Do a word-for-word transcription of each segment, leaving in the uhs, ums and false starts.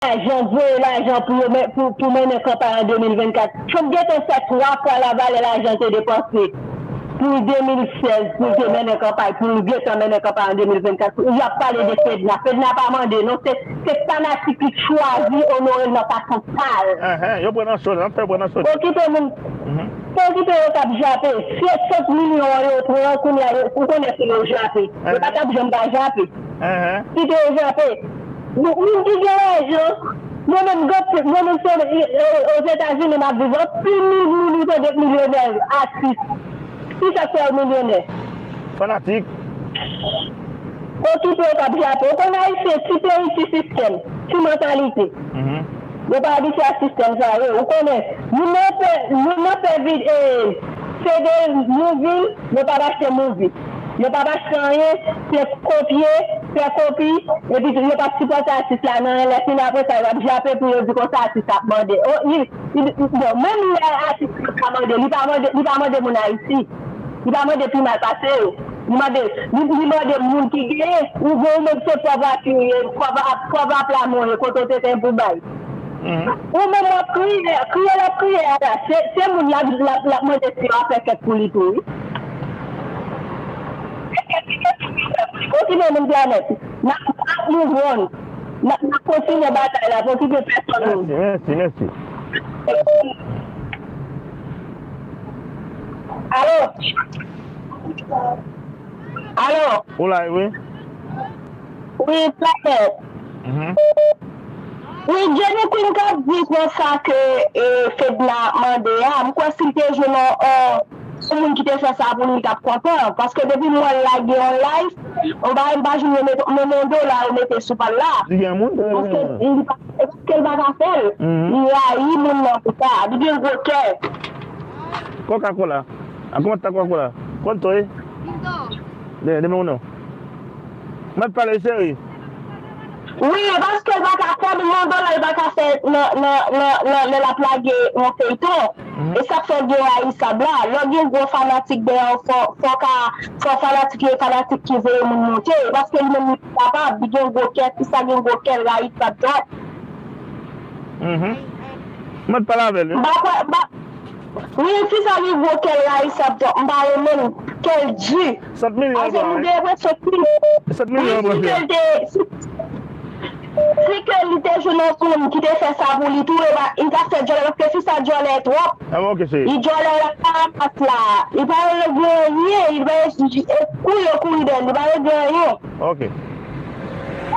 lajan, voye lajan pou yo men- pou, pou mennen kanpay an de mil vennkat. Trump gentan fè twa fwa lavalè lajan te depanse pou de mil sèz, pou l te mennen kanpay, pou l gentan mennen kanpay an de mil vennkat. Y ap pale de Fedna. Fedna pa mande, non, se, se fanatik li chwazi onore l nan fason pa l. Enhen, yo pran nan cho, nan fè pran nan cho. Okipe moun. Mhm. Okipe yo k ap jape. Swasant milyon an yo pran, kounye a, yo, ou konnen si yo jape. Yo pa t ap janm pa jape. Enhen. Kite yo jape. Moun, moun ki gen lajan, mwen menm, gad, mwen menm se, e, e, Ozetazini m ap viv, anpil moun, moun, moun, moun, milyonè, atis. Ki sa k fè yo milyonè? Fanatik. Okipe yo k ap jape. Ou konn Ayisyen, ti peyi, ti sistèm, ti mantalite. Mhm. Yo pa abitye a sistèm sa yo. Ou konnen, moun nan fè, moun nan fè vid-, e, se de movie, yo pa achte movie. Yo pa achte anyen, se kopye, fè kopi, epi tou yo pa sipòte atis la nan anyen. Lè fini apre sa, yo ap jape pou yo di konsa atis ap mande. O, li, li, bon, menm lè atis la ka mande, li pa mande, li pa mande moun Ayiti. Li pa mande pi mal pase yo. Li mande, li, li mande moun ki genyen. Ou, ou menm se pòv a ki ou ye, pòv a, pòv a pla mwen ye, kote w te gen pou bay. Mhm. Ou menm w ap kriye, kriye l ap kriye a la. Se, se moun l ap, l ap, l ap mande si yo ap fè kèk pou li tou, wi. Okipe moun planèt. N ap, n ap move on. N ap, n ap kontinye batay la, pa okipe pèsonn moun. Mèsi, mèsi, mèsi. Alo? Alo? Ou la, wi. Wi, Planèt. Mhm. Wi, Jenny Queen k ap di konsa ke, e, Fedna mande a, m kwè si l te jwenn yon, yon, yon moun ki te fè sa pou li, li t ap kontan. Paske depi m wè l lage yon live, yon bagay m pa janm renmen, menm yon dola yo mete sou pa l la. Li gen moun, li gen moun. Paske li pa, e paske l pa ka fè l. Mhm. Li rayi moun nan pou sa. Li gen gwo kè. Coca-Cola. A kòman ta Coca-Cola? Konn to, e? Deme, deme ou non. Mwen pale seri. Wi, paske l pa ka fè, yon dola l pa ka fè nan, nan, nan, nan, nan l ap lage yon feyton. Mhm. E sa k fè l gen rayisab la. Lè w gen gwo fanatik dèyè w, fò, fò ka, fò fanatik yo, fanatik ki voye moun monte. E paske li menm li kapab, li gen gwo kè, fi sa gen gwo kè, l rayisab twòp. Mhm. Mwen t pale avè l, wi. M pa kwè, m pa, wi, fi sa gen gwo kè, l rayisab twòp. M pa renmen l, kè l di. Sèt milyon. Paske m gen enpresyon si, sèt milyon si ke l te, si, si ke li te jwenn yon moun ki te fè sa pou li tou, e pa, li t ap fè djòlè, paske fi sa djòlè twòp. Ah, bon, ok, se. Li djòlè la, pa ras la. Li pa regle anyen, li pa, e kouri yo kouri dèyè l, li pa regle anyen. Ok.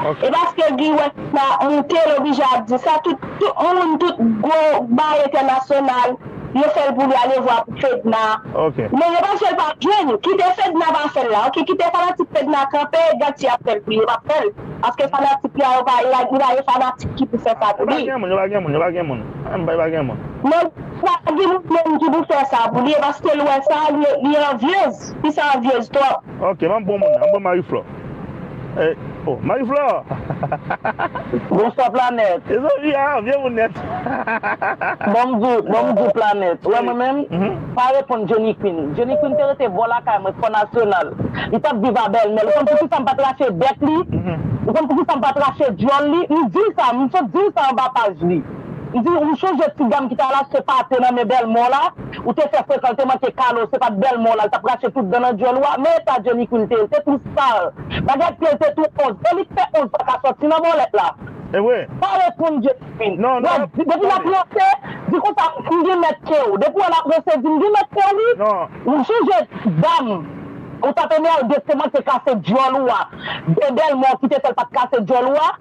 Ok. E paske Guy West la monte, l oblije ap di sa. Tout, tout moun, tout gwo bagay entènasyonal, yo fè l pou li, alevwa pou Fedna. Ok. Men yo panse l p ap jwenn. Kite Fedna pa fè l la, ok? Kite fanatik Fedna kanpe, gad si y ap fè l pou li, yo p ap fè l. Paske fanatik li a, yo pa, li pa gen fanatik ki pou fè sa pou li. Yo pa gen moun, yo pa gen moun, yo pa gen moun. Menm pa, yo pa gen moun. Men pa gen moun menm ki pou fè sa pou li, e paske l wè sa, li, li anvyez. Fi sa anvyez twòp. Ok, m ap bon moun nan, m ap bon Marie Flore. Eh, oh, Marie Flore! Bonswa, Planèt. Mezanmi, a, vye moun nèt. Bon, m di, bon, m di, Planèt. Ou wè mwen menm, mhm, pa reponn Jenny Queen. Jenny Queen te rete bò lakay mwen, Fò Nasyonal. Li t ap viv a bèlmè l. Ou konn poukisa m pa t rache bèk li? Mhm. Ou konn poukisa m pa t rache dyòl li? M di l sa, m sot di l sa anba paj li. M di, ou chonje ti gam ki t al achte pate nan men bèlmè w la? Ou te fè frekan, l te manke kale w, se pa t bèlmè w la, l t ap rache tout dan nan dyòl ou a. Men eta Jenny Queen te ye, l te tou sal. Bagay pye l te tou onz. E li k fè onz pa ka sòti nan bòlèt la. E vre. Pa reponn Jenny Queen. Non, non. Depi l ap ranse, di konsa, m gen mèt ke w. Depi w wè l ap ranse, di m gen mèt ke w, wi. Non. Ou chonje dam ou t ap enède, se manke kase dyòl ou a. De bèlmè w ki te fè l pa t kase dyòl ou a.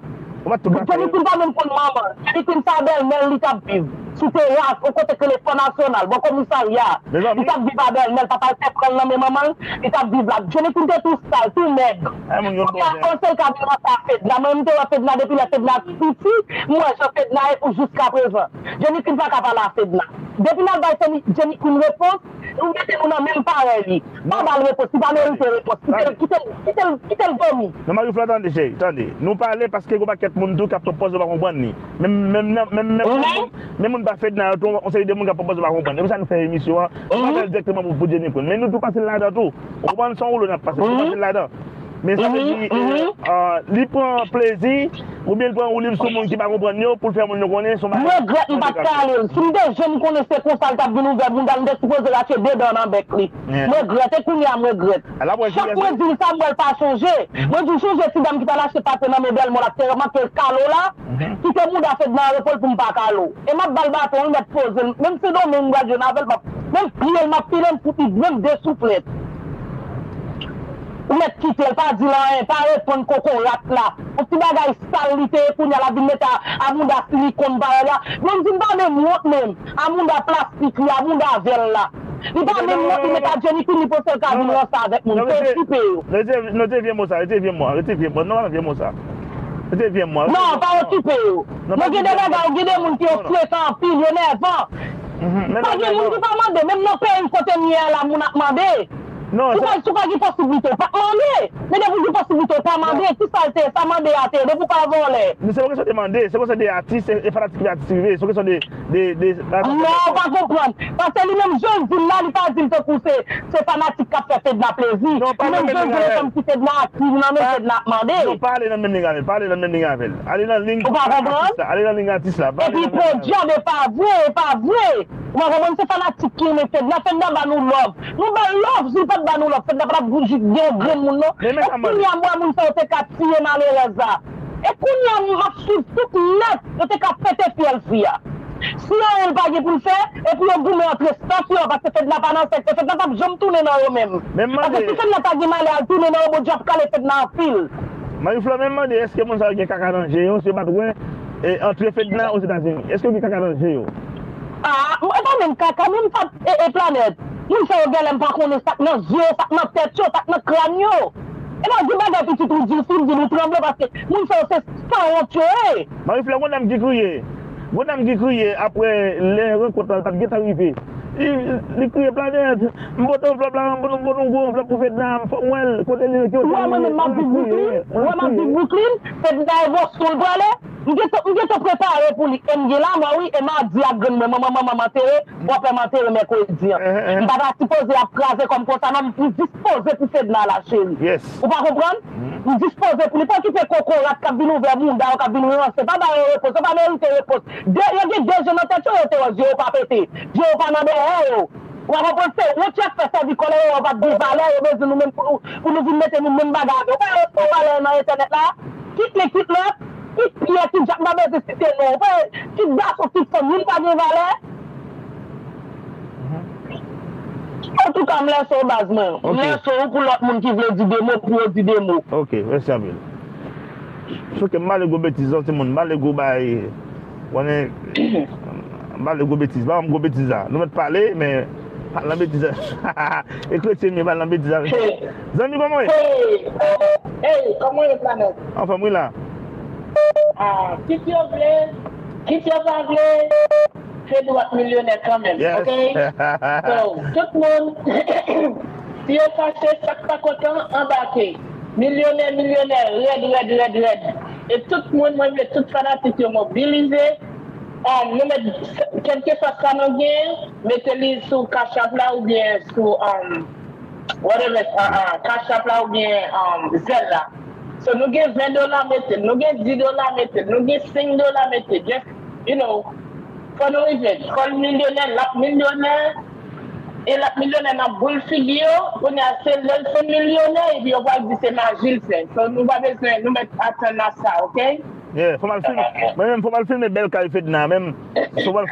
Jenny Queen pa menm konn manman l. Jenny Queen sa bèlmè l li t ap viv. Sou teras, yon kote k rele Fò Nasyonal, bò komisarya. Li t ap viv a bèlmè l, papa l te pran l nan men manman l, li t ap viv la. Jenny Queen te tou sal, tou mèg. Kounye a, se l k ap vin ranse a Fedna. Mwen, m te wè Fedna depi lè Fedna piti, m wè jan Fedna ye pou jiskaprezan. Jenny Queen pa ka pale a Fedna. Depi n ap bay Jenny Queen repons, ou mete nou nan menm parèy li. Pa ba l repons, li pa merite repons. Kite l, kite l, kite l, kite l dòmi. Non, Marie Flore, tande, cheri, tande. Nou pale paske gen yon pakèt moun tou k ap pran pòz yo pa konprann li. Menm, menm, menm, menm, menm, menm moun pa Fedna yo tou, yon seri de moun k ap pran pòz yo pa konprann. E pou sa nou fè emisyon an, nou pa fè l dirèkteman pou, pou Jenny Queen. Men nou tou pase l ladan tou. Ou konprann, se yon woulo n ap pase, nou pase l ladan. Men sa vle di, euh, li pran plezi, oubyen li pran woulib sou moun ki pa konprann yo, pou l fè moun yo konnen se yon bagay. M regrèt m pa t ka ale l. Si m te jwenn konnen se konsa l t ap vin ouvè bounda l, m te sipoze rache de dan nan bèk li. M regrèt, e kounye a m regrèt. Chak mwen di l sa, m wè l pa chonje. Mwen di w, sonje ti dam ki t al achte pate nan men bèlmò l ap te manke kalo la, kite bounda Fedna an repo l pou m pa kalo. E m ap ba l baton, li mèt poze l. Menm Sendomeng m pral jwenn avè l, m ap, menm pye l m ap pile, m fout li menm de souflèt. Ou mèt kite l, pa di l anyen, pa reponn kokorat la. Yon ti bagay sal li te ye, kounye a l ap vin mete a, a bounda silikòn parèy la. Blondine pa menm wont menm. A bounda plastik li, a bounda vèl la. Li pa menm wont, li mete a Jenny Queen, li panse l ka vin ranse avèk moun. Se okipe yo. Rete, rete vye mo sa, rete vye mo a, rete vye mo. Non, pa vye mo sa. Rete vye mo a. Non, pa okipe yo. Non, gen de bagay, gen de moun ki yo frekan anpil, yo nèvan. Pa gen moun ki pa mande, menm nan peyi kote m ye a la, moun ap mande. Non, ou pa, si w pa gen posiblite, ou pa mande. Men depi w gen posiblite, ou pa mande. Ki sa l te ye? Sa mande a te ye. Depi w pa vòlè. Men se yon kesyon de mande, se yon kesyon de atis, e, e fanatik ki atis rive, se yon kesyon de, de, de, non, ou pa konprann. Paske li menm jan l di l la, li pa di l tankou se, se fanatik k ap fè Fedna plezi. Li menm jan l di l se kòmsi Fedna aktiv nan men Fedna ap mande. Non, pa ale nan menm liy avè l, pa ale nan menm liy avè l. Ale nan liy atis la, ale nan liy atis la, pa ale nan menm liy avè l. Epi podyab, e pa vre, e pa vre. Ou pa konprann, se fanatik ki renmen Fedna. Fedna ba nou love. Nou ba l love, si l pa t ba nou love, Fedna pa t ap jis gen yon grenn moun, non. E kounye a, m wè moun sa yo te ka tiye malerèz la. E kounye a, m ap swiv tout nèt, yo te ka pete fyèl fi a. Si anyen l pa gen pou l fè, epi yo goumen antre sèk yo, paske Fedna pa nan sèk yo, Fedna p ap janm tounen nan yo menm. Paske si Fedna ta gen malè al tounen nan yo, Bondye ap kale Fedna anpil. Marie Flore menm mande, èske moun sa yo gen kaka nan je yo, si yo pa t wè, e, antre Fedna Ozetazini? Èske yo gen kaka nan je yo? Ah, e pa menm kaka, menm sa, e, e Planèt. Moun sa yo genlè m pa konnen sa k nan zye yo, sa k nan tèt yo, sa k nan kràn yo. E pa di bagay pitit ou di, si l di l ou tranble, paske moun sa yo se sanwont yo ye. Marie Flore, gon dam ki kriye. Gon dam ki kriye apre lè rankont la, l pa t gentan rive. Li, li kriye, Planèt, m pote anvlòp la, m pote, m pote yon gwo anvlòp pou Fedna, fò m wè l, kote l ye, ki kote l ye. Ou wè mwen menm m ap viv Brooklyn, ou wè m ap viv Brooklyn, Fedna e Boston l prale. M gentan, m gentan prepare pou li. E m gen lamò wi, e madi a grann mwen, manman, manman m antere, bòpè m antere mèkredi an. M pa ta sipoze ap kraze kò m konsa non, m dispoze pou Fedna la, cheri. Ou pa konprann? M dispoze pou li. Pa okipe kokorat k ap vin ouvè bounda yo, k ap vin ranse. Pa ba yo repons, yo pa merite repons. De, yo gen de je nan tèt yo, yo te wè je yo pa pete. Je yo pa nan dèyè yo. Ou pa konprann, se wont y ap fè sèvi kòlè yo, yo p ap gen valè, yo bezwen nou menm pou nou, pou nou vin mete nou menm bagay avè yo. Pa yo pran valè nan entènèt la. Kit li, kit lòt, kit Pyè, kit Jak, m pa bezwen site non. Ou pa, kit gason, kit fanm, youn pa gen valè. Antouka, m lèse w baz mwen. M lèse w pou lòt moun ki vle di de mo, pou yo di de mo. Ok, mèsi anpil. Souke m pale gwo betiz, yon timoun, m pale gwo bay, konnen, m pale gwo betiz, pa yon gwo betiz la. Nou mèt pale, men, pale nan betiz la. E kretyen m ye, pale nan betiz la. Zanmi, kòman w ye? Hey, hey, kòman w ye, Planèt? Anfòm, wi la. Ah, kit yo vle, kit yo pa vle, Fedou ap milyonè kanmenm, ok? So, tout moun, si yo fache, sa k pa kontan, anbake. Milyonè, milyonè, rèd, rèd, rèd, rèd. E tout moun, mwen vle tout fanatik yo mobilize. Um, nou mèt, kèlkeswa sa nou genyen, mete li sou Cash App la oubyen sou, um, whatever, uh, uh, Cash App la oubyen, um, Zelle la. So, nou gen ven dola, mete l. Nou gen dis dola, mete l. Nou gen senk dola, mete l. Just, you know, fò nou rive. Fò l milyonè, l ap milyonè. E l ap milyonè nan boul figi yo. Kounye a, se lè l fin milyonè, epi yo pral di se maji l fè. So, nou pa bezwen, nou mèt atann a sa, ok? Yeah, fò m al filme. Mwen menm, fò m al filme bèl kay Fedna, menm. Fò m al,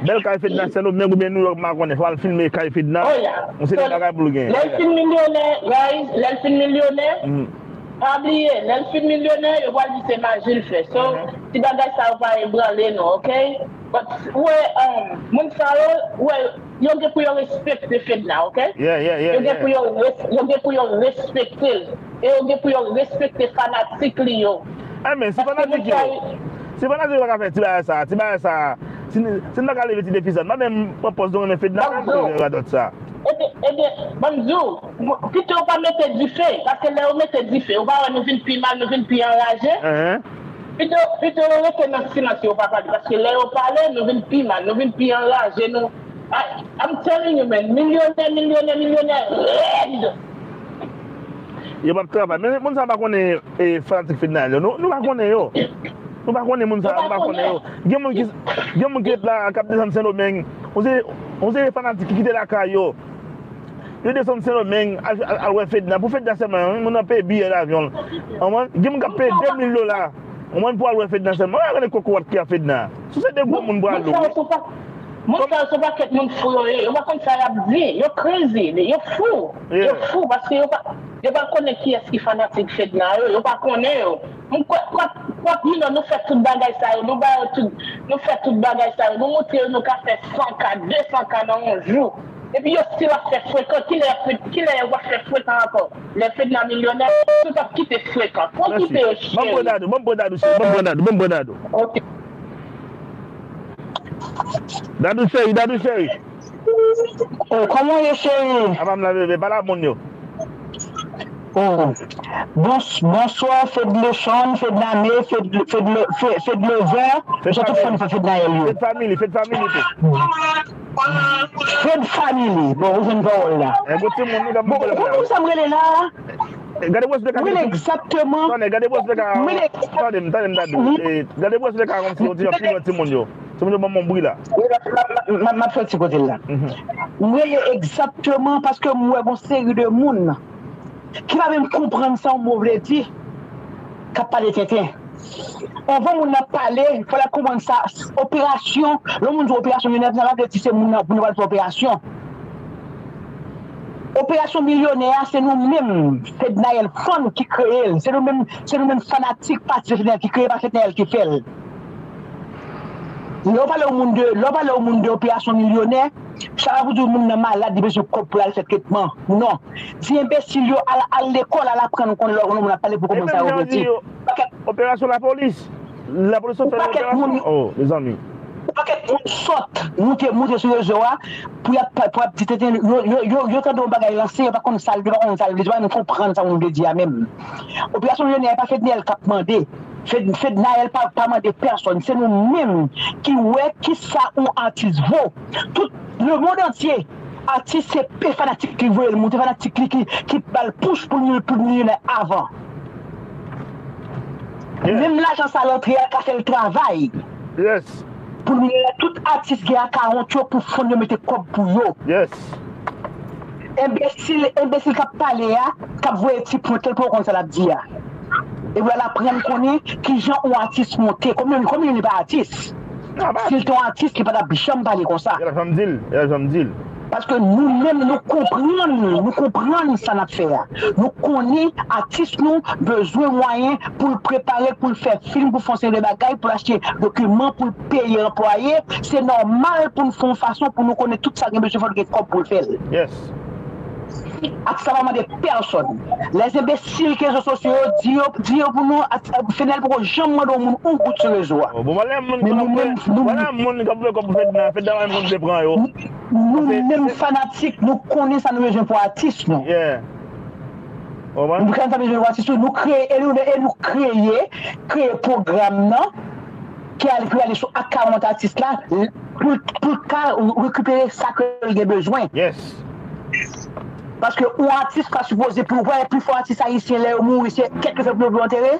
bèl kay Fedna, Sendomeng oubyen Nouyòk, m pa konnen. Fò m al filme kay Fedna. Oh, yeah. Yon seri de bagay pou l genyen. Lè l fin milyonè, guys, lè l fin milyonè, pa bliye, lè l fin milyonè, yo pral di se maji l fè. So, ti bagay sa yo pa ebranle nou, ok? But, ou wè, um, moun sa yo, ou wè, yo gen pou yo respekte Fedna, ok? Yeah, yeah, yeah. Yo gen pou yo res-, yo gen pou yo respekte l. E yo gen pou yo respekte fanatik li yo. Eh, men, si fanatik yo, si fanatik yo pa ka fè ti bagay sa, ti bagay sa, si, si n pa ka leve ti defi sa, n pa menm pran pòz nou renmen Fedna, menm pou radòt sa. Ebyen, ebyen, ban m di w, pito yo pa mete dife, paske lè yo mete dife, ou pa wè nou vin pi mal, nou vin pi anraje. Pito, pito yo rete nan silans, yo pa pale, paske lè yo pale, nou vin pi mal, nou vin pi anraje, nou, I, I'm telling you, man, milyonè, milyonè, milyonè, rèd. Yo p ap travay. Men moun sa pa konnen e, fanatik Fednaelle yo. Nou, nou pa konnen yo. Nou pa konnen moun sa, nou pa konnen yo. Gen moun ki, gen moun ki ret la, k ap desann Sendomeng. On se, on se fanatik ki kite lakay yo. Yo desann Sendomeng, al, al, al wè Fedna. Pou Fedna sèlman, moun nan peye biyè davyon l. Konprann? Gen moun k ap peye de mil dola. Konprann? Pou al wè Fedna sèlman. Ou pa konnen kokorat ki a Fedna. Si se de gwo moun pou al louwe. Moun sa yo se yon pakèt moun fou yo ye. Yo pa konn sa y ap di. Yo crazy. Yo fou. Yo fou paske yo pa, yo pa konnen kiyès ki fanatik Fedna yo. Yo pa konnen yo. M kwè, kwè, kwè, you know, nou fè tout bagay sa yo. Nou ba yo tout, nou fè tout bagay sa yo. Nou montre yo nou ka fè san K, de san K nan yon jou. Epi yo still ap fè frekan. Kilè y ap fè, kilè y ap fè frekan ankò? Lè Fedna milyonè, nou t ap kite frekan. Fò kite yo, cheri. Ban m pran Dadou, ban m pran Dadou, cheri. Ban m pran Dadou, ban m pran Dadou. Ok. Dadou cheri, Dadou cheri. Oh, kòman w ye, cheri? Apa m la, bebe, pale ak moun yo. Oh. Bons-, bonswa, Fed Lechon, Fed Name, Fed, Fed, Fed, Fed Lover. Fed Fed Fednaelle yo. Fed Family, Fed Family tou. Fed Family. Bon, ou jwenn pawòl la. E, bon, timoun, nou ka bon, ou konn sa m rele la? Gade Westbrook a. Mwen egzakteman. Tande, gade Westbrook a. Tande m, tande m, Dadou. E, gade Westbrook a kòmsi yon ti jan pi lwen timoun yo. Timoun yo ban m yon bri la. M ap fè ti kote l la. Mwen ye egzakteman paske m wè gon seri de moun ki pa menm konprann sa yon mo vle di, k ap pale tenten. Anvan moun nan pale, fò l ap konprann sa, operasyon, lè moun di operasyon milionè, sa pa vle di se moun nan, moun nan pral fè operasyon. Operasyon milionè a, se nou menm, Fednaelle fan ki kreye l. Se nou menm, se nou menm fanatik pati Fednaelle ki kreye, pa Fednaelle ki fè l. Lè w pale yon moun de, lè w pale yon moun de operasyon milionè, sa pa pou di moun nan malad, li bezwen kòb pou l al fè tretman. Non. Di enbesil yo al, al lekòl, al aprann, ou konn lè w konn moun ap pale pou konprann sa yo vle di. Operasyon lapolis. Lapolis ap fè yon operasyon. Oh, mezanmi. Yon pakèt moun sòt moute, moute sou rezo a pou y ap, pou y ap di tenten, yo, yo, yo, yo tande yon bagay lanse, yo pa konn sa l, yo pa konn sa l vle di, yo pa menm konprann sa moun vle di a menm. Operasyon milionè a pa Fednaelle k ap mande. Fed, Fednaelle pa, pa mande pèsòn. Se nou menm ki wè kisa yon atis vo. Tout lemonn antye, atis se pe fanatik li voye l moute, fanatik li ki, ki ba l pous pou l, pou l milyonè avan. Menm lajan sa l antre a ka fè l travay. Pou l milyonè, tout atis gen akawont yo pou fonn yo mete kòb pou yo. Enbesil, enbesil k ap pale a, k ap voye ti pwent, l poko konn sa l ap di a. Epi l aprann konnen kijan yon atis monte. Kòm li, kòm li pa atis. Si l te yon atis, li pa t ap janm pale konsa. L ap janm di l, l ap janm di l. Paske nou menm, nou konprann, nou konprann sa n ap fè a. Nou konnen atis nou bezwen mwayen pou l prepare, pou l fè fim, pou l fè yon seri de bagay, pou l achte dokiman, pou l peye anplwaye. Se nòmal pou n fè yon fason pou nou konnen tout sa gen bezwen fè, l gen kòb pou l fè l. Atis la pa mande pèsòn. Lèzenbesil ki rezo sosyo yo, di yo, di yo pou nou, Fednaelle poko janm mande yon moun yon goud sou rezo a. Men nou menm, nou menm, nou menm fanatik, nou konnen sa nou bezwen pou atis nou. Nou konnen sa nou bezwen pou atis nou, nou kreye, e nou, e nou kreye, kreye pwogram nan, ki al, ki ale sou akawont atis la, pou, pou l ka rekipere sa ke l gen bezwen. Paske yon atis pa sipoze pou, wè, pifò atis ayisyen lè yo mouri, se kèk yo fè pou yo, pou yo antere.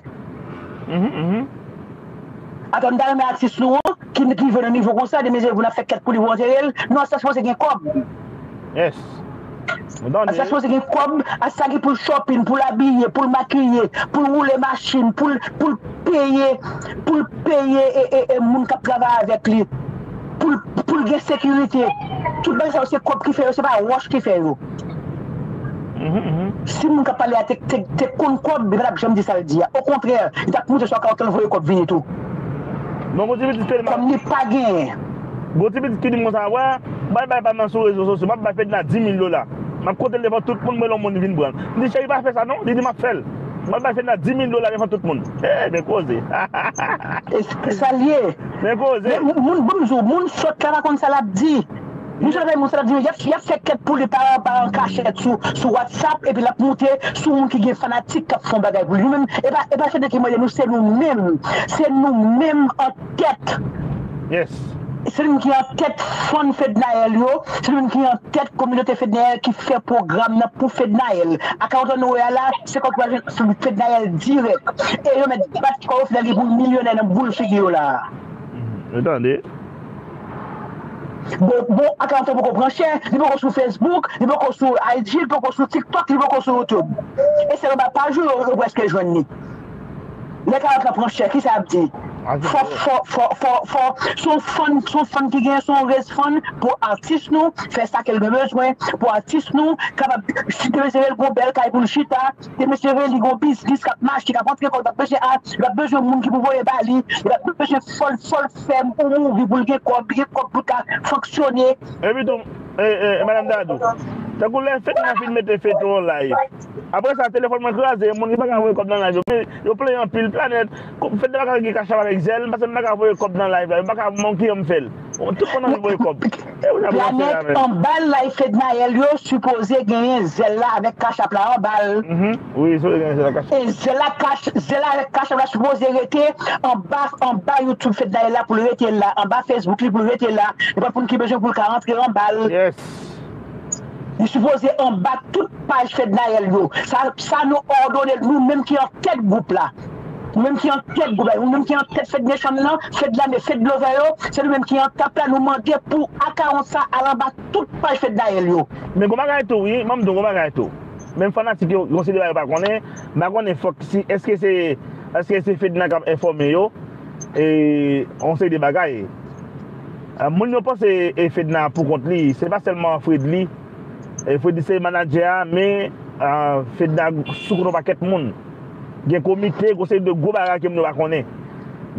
Atò, m ta renmen atis nou an, ki, ki rive nan nivo konsa, de mezye pou n ap fè kèk pou li pou antere l. Non, atis la sipoze gen kòb. Atis la sipoze gen kòb, atis la gen pou l shopping, pou l abiye, pou l makiye, pou l woule machin, pou l, pou l peye, pou l peye e, e, e moun k ap travay avèk li. Pou l, pou l gen sekirite. Tout bagay sa yo se kòb ki fè yo, se pa wòch ki fè yo. Si moun k ap pale a te, te, te konn kòb, li pa t ap janm di sa l di a. Okontrè, li t ap moute sou akawont lan voye kòb vini tou. Kòm li pa genyen. Gon ti pitit ki di m konsa, wè, m pral bay pa m nan sou rezo sosyo, m ap bay Fedna di mil dola. M ap konte l devan tout moun, mwen lè yon moun vin pran l. M di, cheri, pa fè sa non. Li di, m ap fè l. M ap bay Fedna di mil dola devan tout moun. Eh, men koze. E sa l ye. Men koze. Men moun, moun, ban m di w, moun sòt la pa konn sa l ap di. Moun sòt la pa konn sa l ap di. Y ap, y ap fè kèk pou li pa, pa an kachèt sou, sou WhatsApp, epi l ap moute sou moun ki gen fanatik k ap fè yon bagay pou li. Nou menm, e pa, e pa Fedna ki mande nou, se nou menm. Se nou menm an tèt. Yes. se li menm ki antèt fan Fednaelle yo, se li menm ki antèt kominote Fednaelle ki fè pwogram nan pou Fednaelle. Akawont nou wè a la, se kòb ki pral jwenn Fednaelle dirèk. E yo mèt bat kò yo, Fednaelle gen pou l milyonè nan boul figi yo la. Ou tande? Bon, bon, akawont poko pran chè, li poko sou Facebook, li poko sou I G, li poko sou TikTok, li poko sou YouTube. E se anba paj ou yo, yo prèske jwenn li. Lè akawont lan pran chè, kisa y ap di? Fò, fò, fò, fò, fò, se yon fan, se yon fan ki gen, se yon raise fund pou atis nou, fè sa ke l gen bezwen, pou atis nou, kapab, si te mesye l gon bèl kay pou l chita, te mesye li gon biznis k ap mache, k ap antre kòb, l ap bezwen a, l ap bezwen moun ki pou voye ba li, l ap bezwen fò l, fò l fè yon movie pou l gen kòb, gen kòb pou l ka fonksyone. Epi tou, e, e, e, Madanm Dadou, tankou lè Fedna fin mete Fedna on live. Apre sa, telefòn mwen kraze, moun ki pa ka voye kòb nan live yo. Yo plenyen anpil, Planèt. Fedna pa ka gen Cash App avèk Zelle, paske m pa ka voye kòb nan live la. Yo pa ka, men ki jan m fè l. Tout moun anvi voye kòb. E ou nan pou fè Planèt, anba live Fednaelle yo, sipoze genyen Zelle la avèk Cash App la anba l. Mhm. Wi, sipoze genyen Zelle la Cash App. E Zelle la Cash, Zelle la avèk Cash App la sipoze rete anba, anba YouTube Fednaelle la pou l rete la, anba Facebook li pou l rete la. Nenpòt moun ki bezwen pou l ka rantre anba l. Yes. Li sipoze anba tout paj Fednaelle yo. Sa, sa nou òdone l, nou menm ki antèt gwoup la. Nou menm ki antèt gwoup la, nou menm ki antèt Fed Nation nan, Fed Lame, Fed Lover yo, se nou menm ki antèt la, nou mande pou akawont sa al anba tout paj Fednaelle yo. Men gon bagay tou, wi, ban m di w gon bagay tou. Menm fanatik yo, gon seri de bagay yo pa konnen, m pa konnen fòk si, èske se, èske se Fedna k ap enfòme yo, e, yon seri de bagay. E, moun yo panse, e, Fedna pou kont li, se pa sèlman Fredly. E, Fredly se manadjè a, men, e, Fedna sou kont yon pakèt moun. Gen komite, gon seri de gwo bagay ke moun yo pa konnen.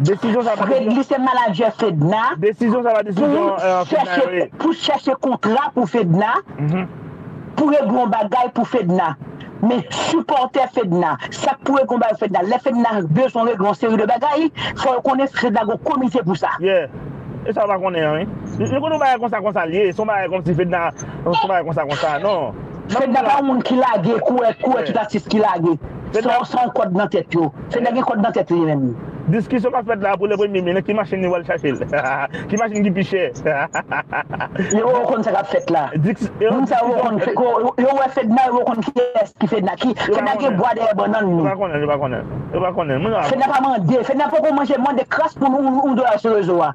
Desizyon sa pa Fredly se manadjè Fedna. Desizyon sa pa desizyon, e, Fedna yo ye. Pou chèche kontra pou Fedna. Pou regle yon bagay pou Fedna. Men sipòtè Fedna, sa k pou regle yon bagay Fedna, lè Fedna bezwen regle yon seri de bagay, fò yo konnen Fedna gen yon komite pou sa. Yeah. E sa yo pa konnen an, wi. Yo, yo konnen yon bagay konsa, konsa l ye. Se yon bagay kòmsi Fedna, se yon bagay konsa, konsa. Non. Fedna pa yon moun ki lage, kouri, kouri tout atis ki lage. Sa, sa yon kòd nan tèt yo. Fedna gen kòd nan tèt li menm. Diskisyon k ap fèt la pou le premye me, nan ki machin li pral chache l? Ki machin ki pi chè? Yo konn sa k ap fèt la. Moun sa yo konn, yo wè Fedna, yo konn kiyès ki Fedna. Ki, Fedna gen bwa dèyè bannann li. Yo pa konnen, yo pa konnen. Yo pa konnen. Moun sa. Fedna pa mande, Fedna poko manje, mande kras pou nou yon dola sou rezo a.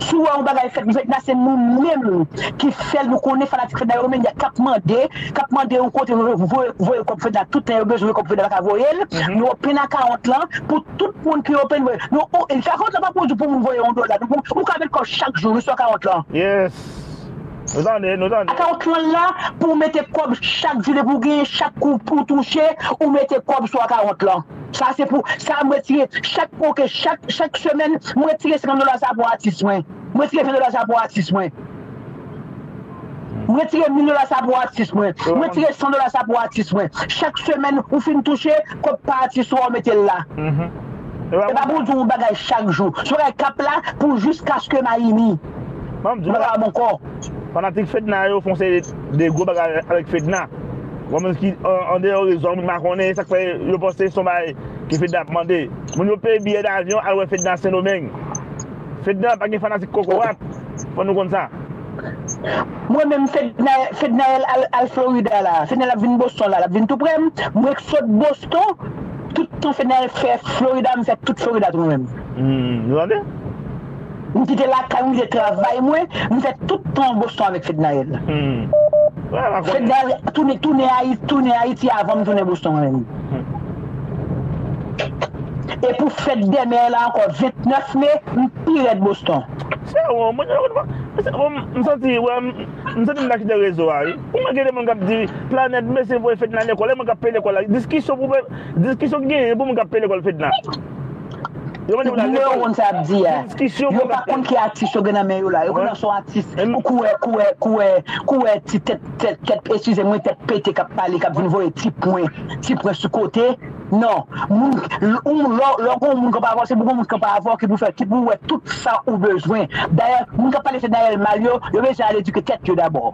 Si w wè yon bagay fèt, Fedna se nou menm ki fè l, nou konnen fanatik Fedna yo menm k ap mande, k ap mande yon kote voye, voye kòb Fedna, tout tan yo bezwen voye kòb Fedna pa ka voye l, nou open akawont lan pou tout moun ki open voye. Nou, akawont lan pa pwodui pou moun voye yon dola, ou ka met kòb chak jou wi sou akawont lan. Yes. Nou tande, nou tande. Akawont lan la pou w mete kòb chak jou depi w genyen, chak kou ou touche, ou mete kòb sou akawont lan. Sa se pou, sa m retire chak, oke, chak, chak semèn, m retire senkant dola sa pou atis mwen. M retire ven dola sa pou atis mwen. M retire mil dola sa pou atis mwen. M retire san dola sa pou atis mwen. Chak semèn, ou fin touche, kòb pa atis ou a, ou mete l la. E pa pou w di yon bagay chak jou. Se yon bagay k ap la pou jiskaske Mayimi. Ban m di w. Ou pa ka bon kò. Fanatik Fedna yo fè yon seri de gwo bagay avèk Fedna. Yon moun ki an, andeyò rezo a, moun pa konnen, sa k fè yo panse se yon bagay ke Fedna ap mande. Moun yo peye biyè davyon al wè Fedna Sendomeng. Fedna pa gen fanatik kokorat. Fò nou konn sa. Mwen menm Fedna, Fednaelle al, al Florida la. Fednaelle ap vin Boston la, l ap vin tou prè m. Mwen k sot Boston, tout tan Fednaelle fè Florida, m fè tout Florida tou mwen menm. Hmm, nou tande? M kite lakay mwen, m kite travay mwen, m fè tout tan Boston avèk Fednaelle. Fednaelle tounen, tounen Ayiti, tounen Ayiti avan m tounen Boston mwen menm. E pou fèt dèmen la ankò, vennèf me, m pi rèd Boston. Se ou, mwen, mwen, mwen, mwen, m santi, wè, m, m santi m ta kite rezo a, wi. Ou mwen gen de moun k ap di, Planèt, mesye voye Fedna lekòl, e mwen k ap peye lekòl la. Diskisyon pou, diskisyon ki genyen pou moun k ap peye lekòl Fedna. Yo mande pou l al lekòl. Yo konn sa y ap di a. Yo pa konn ki atis yo gen nan men yo la. Yo konnen se yon atis. Kou wè, kou wè, kou wè, kou wè ti tèt, tèt, tèt, eskize mwen, tèt pete k ap pale, k ap vin voye ti pwen, ti pwen sou kote. Non. Moun, lè w gen yon moun k ap avè w, se pou gen yon moun k ap avè w ki pou fè, ki pou wè tout sa ou bezwen. Dayè, moun k ap pale Fednaelle mal yo, yo bezwen al edike tèt yo dabò.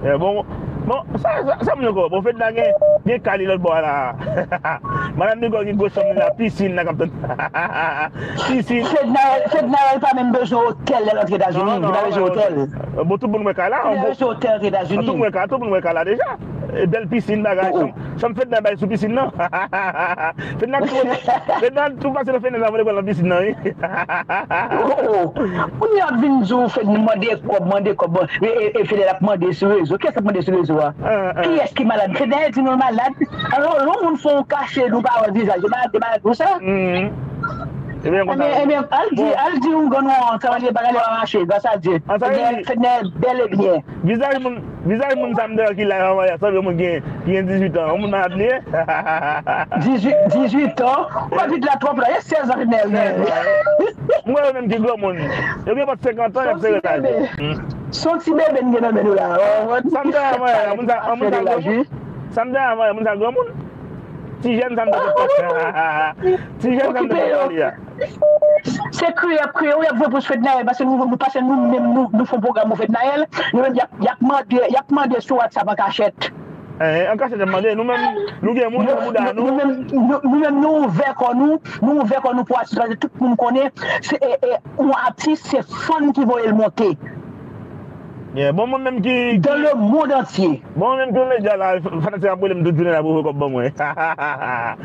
E bon, Bon, sa, sa, sa moun yo ko. Bon, Fedna gen, gen kay li lòt bò a la. Madanm Nicole gen gwo chanm li la, pisin la k ap tann. Pisin. Fednaelle, Fednaelle pa menm bezwen otèl lè l antre Etazini, li pa bezwen otèl. Bon, tout moun wè kay la. Fednaelle bezwen otèl antre Etazini. Tout moun wè kay, tout moun wè kay la deja. E bèl pisin, bagay, chanm, chanm Fedna bay sou pisin nan. Fedna tou, Fedna tou pase nan fenèt la, vole pral nan pisin nan, wi. Oh, oh. Kounye a ap vin di w Fedna mande kòb, mande kòb. E, e, e Fedna ap mande sou rezo. Kiyès ap mande sou rezo a? Kiyès ki malad? Fedna di nou l malad. Alò, lè yon moun fè yon kache, nou pa wè vizaj, e malad, e malad pou sa. Ebyen, konsa. Ebyen, al di, al di ougan nou an, sa vle di bagay yo pa mache, gras a Dye. Fedna, Fedna bèl e byen. Vizaj moun, vizaj moun sa m te wè ki live anvan yè, sanble moun ki gen, ki gen dizuit an. Yon moun malad li ye? Dizuit, dizuit an? Ou pa vit la twòp la, e sèz an ki nèl. M wè yo menm ki granmoun. Yo gen pòt senkant an, y ap sere laj yo. Se yon ti bebe n gen nan men nou la. Sa m te wè anvan yè, moun sa, moun sa granmoun. Sa m te wè anvan yè, moun sa granmoun. Ti jèn sa m te wè. Ti jèn sa m te wè li a. Se kriye y ap kriye, wi, y ap voye pou Fednaelle, paske nou, nou, paske nou menm, nou, nou fè yon pwogram pou Fednaelle, nou menm, y ap, y ap mande, y ap mande sou WhatsApp an kachèt. Eh, an kachèt, y ap mande, nou menm, nou gen moun nan bouda nou. Nou menm, nou, nou menm, nou ouvè kò nou, nou ouvè kò nou pou atis, paske tout moun konnen, se, e, e, yon atis, se fan ki voye l monte. Yeah, bon, mwen menm ki, ki Dans le monde entier. Bon, mwen menm ki yon medya la, fanatik ap rele m tout jounen la pou voye kòb ban mwen.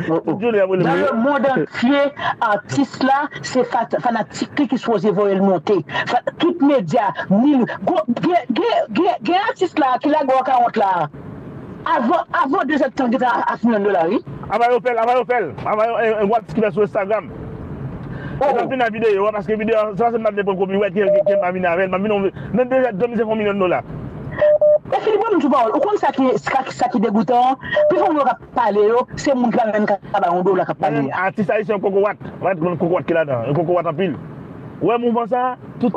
Tout jounen y ap rele m. Dans le monde entier, atis la, se fa-, fanatik li ki sipoze voye l monte. Fa-, tout medya, mil, gwo, gen, gen, gen, gen atis la ki lage w ak wont la. Avan, avan dezèdtan, gen ta a milyon dola, wi. Ava yo fè l, ava yo fè l. Ava yo, e, e, gwo atis ki fè sou Instagram. Oh. Mwen ap vin nan videyo a, paske videyo a, se pa sèlman m ap vin pran copyright ke, ke, ke m ap vin avè l, m ap vin nan, nan dezèdtan, misye fè yon milyon dola. E Philippe, ban m di w pawòl, ou konn sa ki, sa, sa ki degoutan an? Pifò moun yo k ap pale yo, se moun ki pa menm ka bay yon dola k ap pale a. Atis ayisyen yon kokowat, pa t konn kokowat ki ladan, yon kokowat anpil. Ou wè mouvman sa, tout,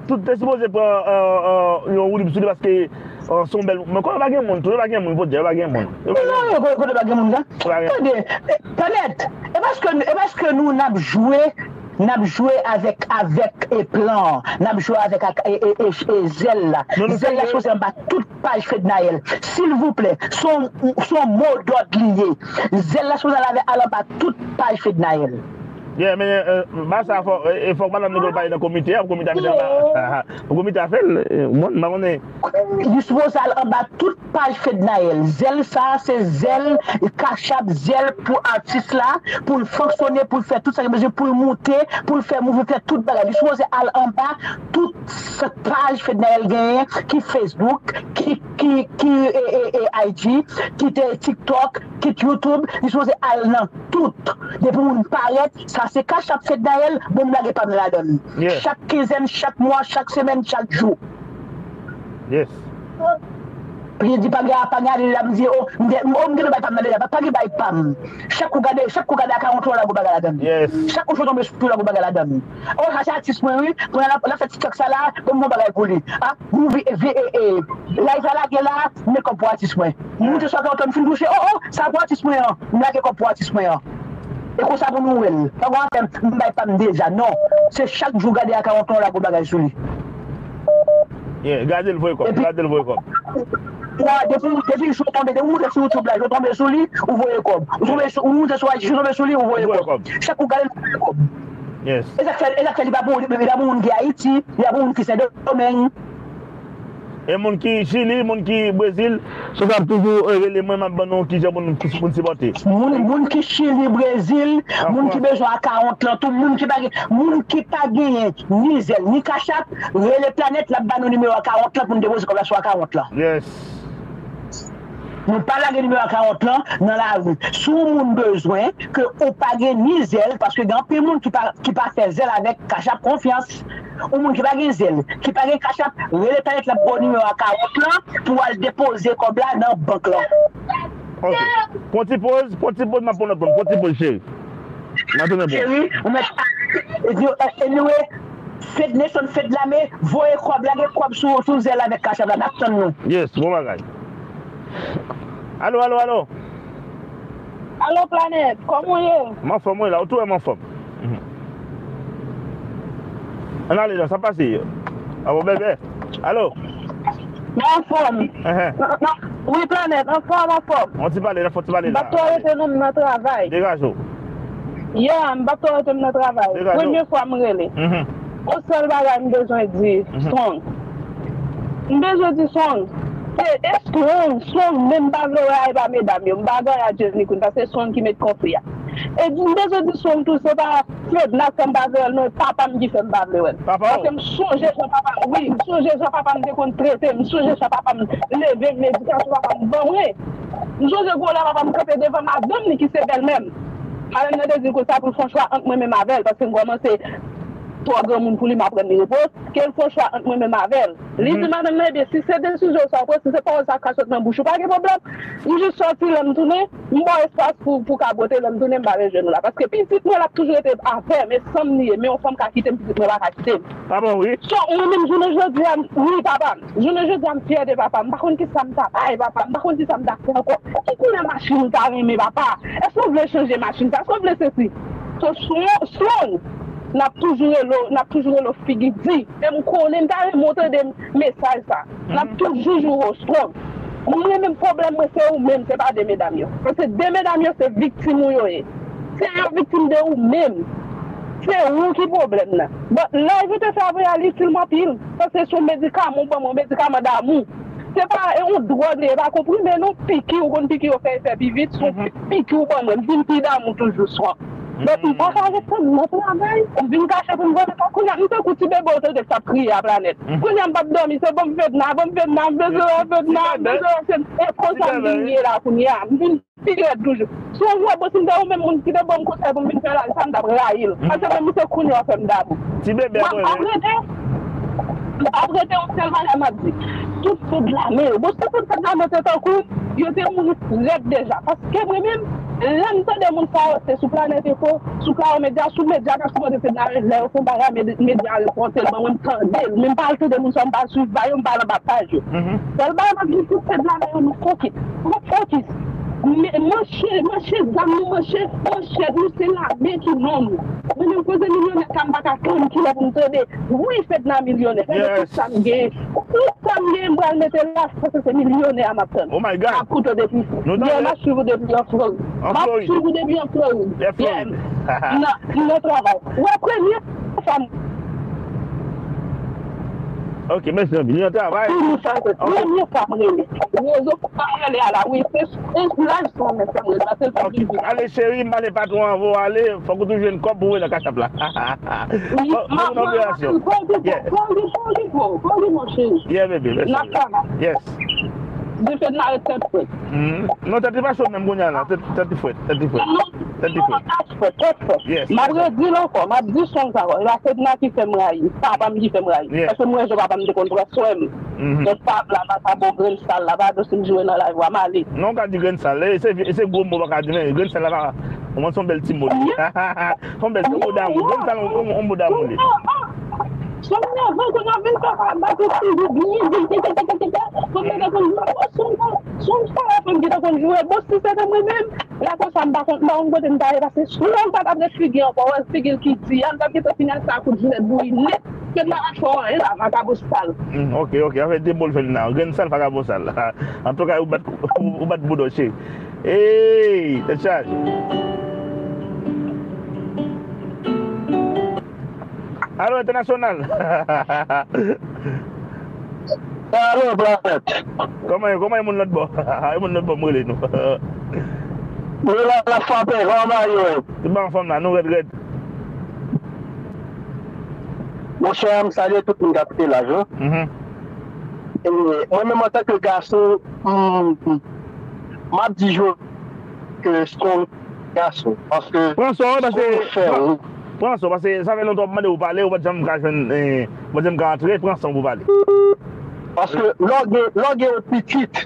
tout te sipoze pran, euh, euh, yon woulib sou li paske, euh, se yon bèl, men kote pa gen moun, tou yo pa gen moun, podyab yo pa gen moun. Yo pa gen moun. Non, yo kote pa gen moun sa. Tande, eh, Planèt, e paske, e paske nou n ap jwe, n ap jwe avèk, avèk, e, plan an, n ap jwe avèk ak, e, e, e, e zèl la. Zèl la sipoze anba tout paj Fednaelle. Silvouplè, se yon, se yon mo dòd li ye. Zèl la sipoze al, al anba tout paj Fednaelle. Yeah, men, euh, ba sa fò, e, e fòk madanm Nicole pale nan komite a, pou komite a mete anba, pou komite a fè l, e, mwen, m pa konnen. Li sipoze al anba tout paj Fednaelle. Zèl sa, se zèl, Cash App, zèl pou atis la, pou l fonksyone, pou l fè tout sa ki bezwen, pou l moute, pou l fè mouv, pou l fè tout bagay. Li sipoze al anba tout sa paj Fednaelle genyen, ki Facebook, ki, ki, ki, e, e, e, I G, ki te TikTok, ki YouTube, li sipoze al nan tout. Depi moun parèt, sa se Cash App Fednaelle, bon, m lage pa m nan ladan l. Yeah. Chak kenzèn, chak mwa, chak semèn, chak jou. Yes. Li di pa gen, pa gen ale la, m di, oh, m gen, oh, m gen dwa bay pa m nan deja, pa, pa gen bay pa m. Chak ou gade, chak ou gade akawont ou, lage yon bagay ladan l. Yes. Chak ou fè tonbe sou, lage yon bagay ladan l. Oh, sa se atis mwen, wi. Kounye a l ap, l ap fè TikTok sa la, bon, m gon bagay pou li. Ah, nou vi, vi, e, e, live la lage la, m met kòb pou atis mwen. M moute sou akawont la, m fin touche, oh, oh, sa pou atis mwen an. M lage kòb pou atis mwen an. E konsa pou nou wè l. Pa gen afè m bay pa m deja, non. Se chak jou gade akawont lan, lage yon bagay sou li. Yeah, gade l voye kòb, gade l voye kòb. Wa, depi, depi jou tonbe, depi w moute sou YouTube la, jou tonbe sou li, ou voye kòb. Ou tonbe sou, ou moute sou I G, jou tonbe sou li, ou voye kòb. Chak ou gade l, ou voye kòb. Yes. E sa k fè, e sa k fè li pa pou, li pa pou moun ki Ayiti, li pa pou moun ki Sendomeng. E moun ki Chili, moun ki Brezil, se sa ap toujou, eh, rele mwen, m ap ban nou kijan pou nou, pou n sipòte. Moun, moun ki Chili, Brezil, moun ki bezwen akawont lan, tout moun ki pa gen, moun ki pa genyen ni Zelle, ni Cash App, rele Planèt, l ap ba nou nimewo akawont lan pou n depoze kòb la sou akawont lan. Yes. Nou pa lage nimewo akawont lan nan lari. Si yon moun bezwen, ke ou pa gen ni Zelle, paske gen anpil moun ki pa, ki pa fè Zelle avèk Cash App konfyans. Yon moun ki pa gen Zelle, ki pa gen Cash App, rele Planèt, l ap ba w nimewo akawont lan pou w al depoze kòb la nan bank lan. Ok. Pran ti poz, pran ti poz, m ap pran lòt moun. Pran ti poz, cheri. M ap tounen pou ou. Cheri, ou mèt. Anyway, Fed Nation, Fed Lame, voye kòb, lage kòb sou, sou Zelle avèk Cash App la, n ap tann nou. Yes, bon bagay. Alo, alo, alo. Alo, Planèt, kòman w ye? M anfòm, wi, la, ou tou wè m anfòm. Mhm. Ann ale, non, sa pase. Abo, bèbè. Alo. M anfòm. Ehè. Non, non, Wi, Planèt, anfòm, anfòm. On ti pale, fò ti pale la. M p ap twò rete non, m nan travay. Degaje w. Ya, m p ap twò rete, m nan travay. Degaje w. Premye fwa m rele. Mhm. On sèl bagay m bezwen di, mhm, Strong. M bezwen di Strong. E, e Strong, Strong, men m pa vle wè a, e pa medam yo. M pa gen a Jenny Queen, paske Strong ki met konfli a. E di, m bezwen di Strong tou, se pa Fedna fè m pa vle wè l, non, e papa m ki fè m pa vle wè l. Papa w? Paske m sonje jan papa m, wi, m sonje jan papa m te konn trete m, m sonje jan papa m leve m, edikasyon papa m ban mwen. M sonje gwo lè papa m kanpe devan madanm li ki se bèlmè m. Madanm nan te di l konsa pou l fè yon chwa ant mwen menm avè l, paske m kòmanse twò granmoun pou li, m ap rann li repo, ke l fè yon chwa ant mwen menm avè l. Li di madanm nan, ebyen, si se desizyon sa w pran, si se pawòl sa k ka sot nan bouch ou, pa gen pwoblèm. M jis sòti, lè m tounen, m ba w espas pou, pou w ka bwote, lè m tounen, m pa bezwen nou la. Paske pitit mwen, l ap toujou rete avè m, e san m li ye, men yon fanm ka kite m, pitit mwen pa ka kite m. Papa w, wi. So, mwen menm, jounen jodi a, m, wi, papa m. Jounen jodi a, m fyè de papa m. M pa konn kisa m ta bay papa m, m pa konn kisa m ta fè ankò. Ki koulè machin ou ta renmen, papa? Èske w vle chanje machin sa? Èske w vle sesi? So, Strong, Strong, n ap toujou rele w, n ap toujou rele w figi di. E m konnen, m ta renmen w tande mesaj sa. N ap toujou joure w, Strong. Mwen menm, pwoblèm mwen se ou menm, se pa de medam yo. Paske de medam yo se viktim ou yo ye. Se yo viktim de ou menm. Se ou ki pwoblèm nan. But live ou te fè avè a, li itil m anpil. Paske se yon medikaman ou ban mwen, medikaman damou. Se pa, e yon dwòg li ye, e pa konprime non, piki, ou konn piki yo fè efè pi vit, se yon piki ou ban mwen, m vin pi damou toujou, Strong. But m pa ka ret, m nan travay, m vin kache pou m gade sa. Kounye a, m tankou ti bebe w tande k ap kriye a, Planèt. Kounye a, m p ap dòmi, se ban m Fedna, ban m Fedna, m bezwen wè Fedna, m bezwen wè Fedna. E konsa m vin ye la kounye a. M vin pi rèd toujou. Si w wè, bon, si m te ou menm moun ki te ban m konsèy pou m vin fè live sa, m t ap rayi l. Paske menm misye kounye a fè m damou. Ti bebe a mwen. M ap rete, m ap rete yon sèl bagay m ap di. Tout fedlamè yo. Bon, si tout fedlamè te tankou m, yo te mouri rèd deja. Paske mwen menm, lè m tande moun sa yo, se sou Planèt Enfo, sou Claro Media, sou medya k ap sipòte fedlamè, lè yo fè yon bagay, med-, medya repòte l ban mwen, m tande l. Men m pa al tande moun sa yo, m pa al swiv pa yo, m pa al anba paj yo. Sèl bagay m ap di, tout fedlamè yo, nou fokis. Nou fokis. Men, manche, manche zam nou, manche, manchèt nou, se lame ki non nou. Mwen menm koze milyonè sa, m pa ka tann kilè pou m tande. Wi, Fedna milyonè. Gade tout sa m genyen. Tout sa m genyen, m pral mete la, paske se milyonè a m ap tann. Oh my God. M ap koute w depi. Yè, m ap swiv ou depi an Florid. M ap swiv ou depi an Florid. Yè, m nan, m nan travay. Ou wè premye fwa m Ok, mèsi anpil. Li nan travay. Premye fwa, se premye fwa m rele. Rezo pa m rele a la, wi, se, se live sa mwen fè m rele, paske l pa vin vit. Ale cheri, m ale patwon an, vo ale, fòk ou tou jwenn kòb pou voye nan kachap la. Fòk, fòk nou operasyon. Yeah. Kòb li, kòb li, kòb li, kòb li, mon cheri. Yeah, baby, mèsi. N ap travay. Yes. Di Fedna ret tèt frèt. Non, tèt li pa cho menm kounye a la. Tèt, tèt li frèt, tèt li frèt. Tèt li frèt. Tèt frèt, tèt frèt. Yes. M ap redi l ankò, m ap di Strong sa ankò. E pa Fedna ki fè m rayi, papa m ki fè m rayi. Paske m wè jan papa m te konn pran swen m. Donk, pa bla, pa sa bon grenn sal la, padon si m joure nan live ou a, m ale. Non, ou ka di grenn sal. E, se, se gwo mo ou pa ka di, men grenn sal la pa, ou konprann, se yon bèl ti mo li ye. Se yon bèl ti mo damou. Grenn sal, yon, yon, yon mo damou li. Son nève, kounye a vin fè bagay sou figi byen, vin tè, tè, tè, tè, tè, tè. Kounye a te konn jwe, oh, son bon, son sa la fanm ki te konn jwe. Bon, si se te mwen menm, la konsa m pa konn, m pa konn kote m ta ye, paske si yon pa t ap ret figi ankò, wè figi l ki di a, m t ap gentan fini ak sa kout jilèt bouyi nèt, ke m pa t ap fè anyen la, vakabon sal. Hmm, ok, ok, afè de mo l fè l la, grenn sal, vakabon sal. Antouka, ou bat, ou, ou bat bouda w, cheri. Ey, tèt chaje. Alo, entènasyonal. Alo, Planèt. Kòman ye, kòman ye moun lòt bò? E moun lòt bò, m rele nou. Nou la, la frape, kòman bagay yo ye? Tout bagay anfòm la, nou rèd, rèd. Monchè, m salye tout moun k ap koute live la. E mwen menm, antanke gason, m, m ap di jodi a ke Strong gason. Paske Strong fè ou. Pran san w, paske sa fè lontan w ap mande pou pale, ou pa t janm ka jwenn, eh, ou pa t janm ka antre, pran san w pou pale. Paske lè w gen, lè w gen yon pitit,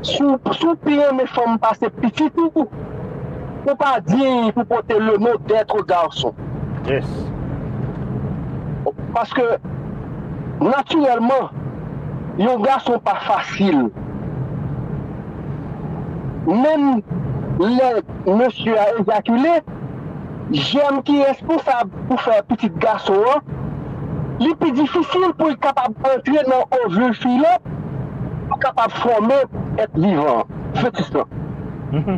si w, si w pi renmen fanm pase pitit ou, ou pa diy pou pote le nom d'être garçon. Yes. Paske, natirèlman, yon gason pa fasil. Menm lè mesye a ejakile, jèm ki responsab pou fè pitit gason an, li pi difisil pou l kapab antre nan ovil fi lan, pou kapab fòme èt vivan an, fetis lan.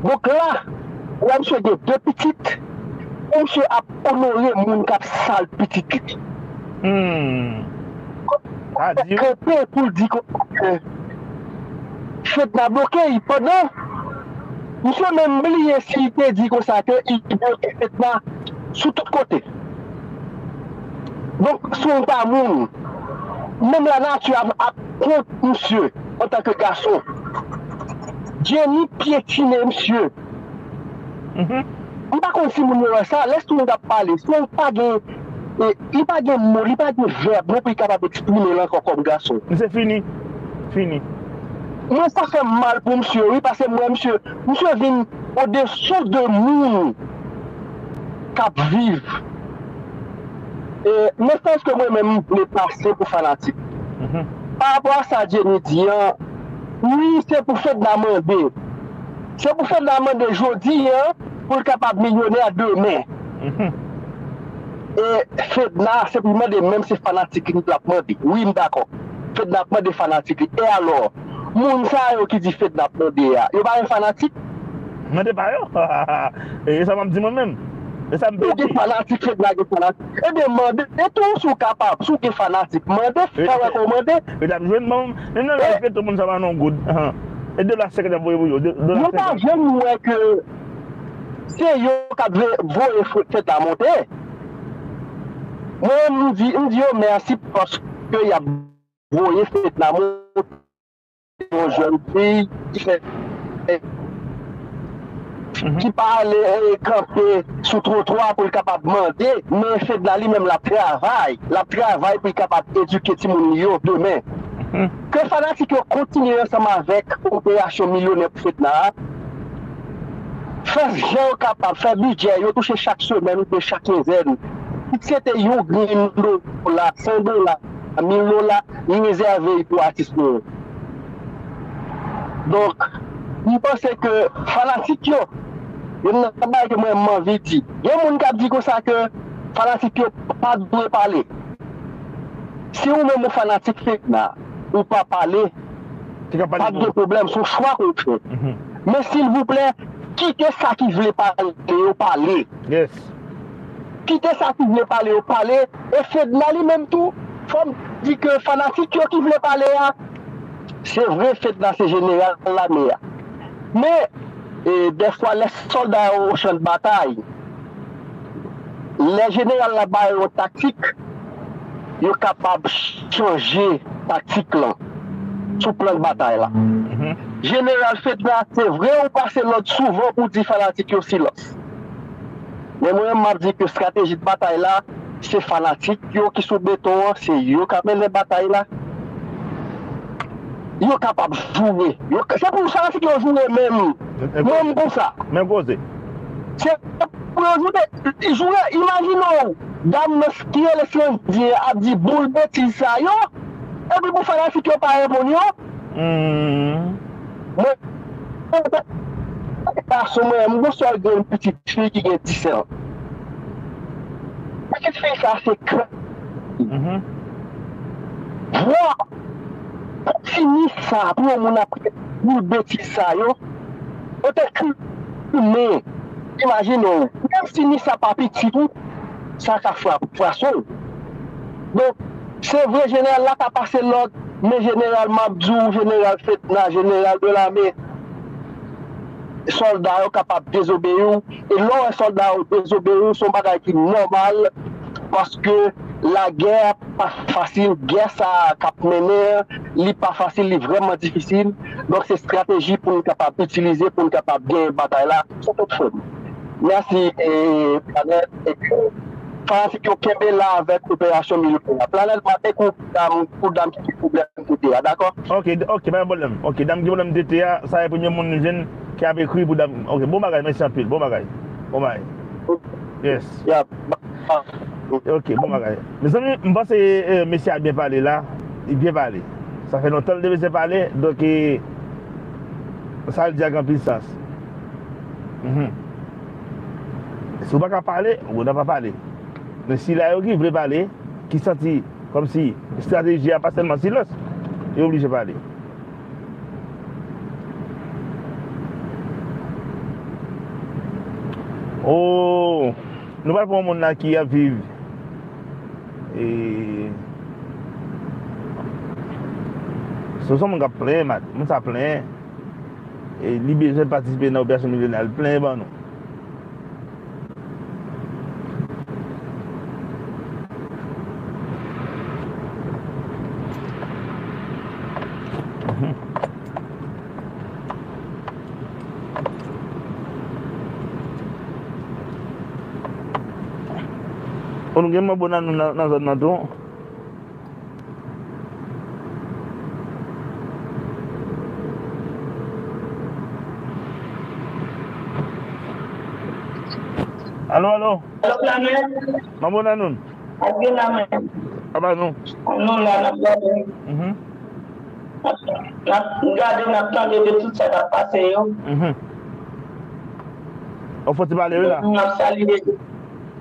Donk la, ou wè misye gen de pitit, e misye ap onore moun k ap sal pitit li. Hmm. Sa di. Kanpe pou l di konsa ke Fedna bloke l, pandan misye menm bliye si l te di konsa ke li bloke Fedna sou tout kote. Donk, si w pa moun, menm lanati ap, ap kont misye antanke gason. Jenny pyetine misye. M pa konn si moun yo wè sa, lè Strong ap pale, Strong pa gen, e, li pa gen mo, li pa gen vèb non pou li kapab eksprime l ankò kòm gason. Misye fini. Fini. Mwen sa fè m mal pou misye wi, paske m wè misye, misye vin odesou de moun k ap viv. E, mesaj ke mwen menm m vle pase pou fanatik. Pa rapò a sa Jenny di an, wi, se pou Fedna mande. Se pou Fedna mande jodi an pou l kapab milyonè demen. E Fedna se pou l mande, menm se fanatik li l ap mande. Wi, m dakò. Fedna ap mande fanatik li. E alò, moun sa yo ki di Fedna ap mande a, yo pa gen fanatik? Mande pa yo. E sa m ap di mwen menm. E sa m pe di. Si w gen fanatik, Fedna gen fanatik. Ebyen, mande tou si w kapab. Si w gen fanatik, mande, fè wè ke w mande. Yo t ap jwenn ban m. Menm nan laj ke tout moun sa pa nan goud. E dola senkant y ap voye pou yo. Dola senkant. Yo pa janm wè ke se yo k ap voye Fedna monte. Mwen, m di, m di yo mèsi paske y ap voye Fedna monte, yon jèn fi ki fè, ki pa ale, e, kanpe sou twotwa pou l kapab mande, men Fedna li menm l ap travay, l ap travay pou l kapab edike timoun li yo demen. Ke fanatik yo kontinye ansanm avèk operasyon milyonè pou Fedna a, fè jan yo kapab, fè bidjè yo touche chak semèn oubyen chak kenzèn. Kit se te yon grenn dola, san dola, mil dola, li rezève l pou atis nou yo. Donk, m panse ke fanatik yo, youn nan bagay ke mwen m anvi di, gen moun k ap di konsa ke fanatik yo pa dwe pale. Si ou menm ou fanatik Fedna, ou pa pale, pa gen pwoblèm, se yon chwa ke w fè. Men silvouplè, kite sa ki vle pale yo pale. Kite sa ki vle pale yo pale. E Fedna li menm tou, fò m di ke fanatik yo ki vle pale a, se vre Fedna se jeneral lame a. Men, e, dèfwa lè sòlda yo o chan de batay, lè jeneral la ba yo yon taktik, yo kapab chanje taktik lan sou plan de batay la. Jeneral Fedna, se vre ou pase lòd souvan pou di fanatik yo silans. Men mwen menm m ap di ke estrateji de batay la, se fanatik yo ki sou beton an, se yo k ap mennen batay la. Yo kapab joure. Yo, se pou fanatik yo joure menm. Menm pou sa. Men koze. Se pou yo joure. Joure, imajine w, dam nan ki rele Slandyen ap di boul betiz sa yo, epi pou fanatik yo pa reponn yo. Mwen, gason mwen, m gon sèl grenn pitit fi ki gen disèt an. Pitit fi sa se kran. Vwa, pou ti nis sa, pou yon moun ap boul betiz sa yo, antanke imen, imajine w, menm si nis sa pa pitit ou, sa ka frape, frape w. Donk, se vre jeneral la ka pase lòd, men jeneral m ap di w, jeneral Fedna, jeneral de lame, sòlda yo kapab dezobeyi w. E lè w wè sòlda yo dezobeyi w, se yon bagay ki nòmal, paske lagè a pa fasil, gè sa a k ap mennen an, li pa fasil, li vrèman difisil. Donk, se estrateji pou n kapab itilize, pou n kapab genyen batay la sou tout fòm. Mèsi, e, Planèt, e ke fanatik yo kenbe la avèk operasyon milyonè a. Planèt, m ap ekri w pou dam, pou dam ki gen pwoblèm tete a, dakò? Ok, ok, pa gen pwoblèm. Ok, dam ki gen pwoblèm tete a, sa e premye moun nou jwenn ki ap ekri pou dam. Ok, bon bagay, mèsi anpil, bon bagay. Bon bagay. Yes. Ok, bon bagay. Mezanmi, m panse, e, mesye a byen pale la. Li byen pale. Sa fè lontan l te bezwen pale, donk, e, sa l di a gen anpil sans. Mhm. Si w pa ka pale, ou nan pa pale. Men sila yo ki vle pale, ki santi kòmsi estrateji a pa sèlman silans, yo oblije pale. Oh, nou pral pran yon moun la ki ap viv. E, se yon moun k ap plenyen, mat. Moun sa plenyen. E li bezwen patisipe nan operasyon milyoner, al plenyen ban nou. Mhm. O, nou gen manbo nan, nan, nan zòn nan tou. Alo, alo. Alo, Lanmè. Manbo nan nou. Ap gen Lanmè. Apa nou. Nou la, n ap gade. Mhm. N ap gade, n ap tande de tout sa k ap pase yo. Mhm. Ou fò ti pale, wi, la. N ap salye.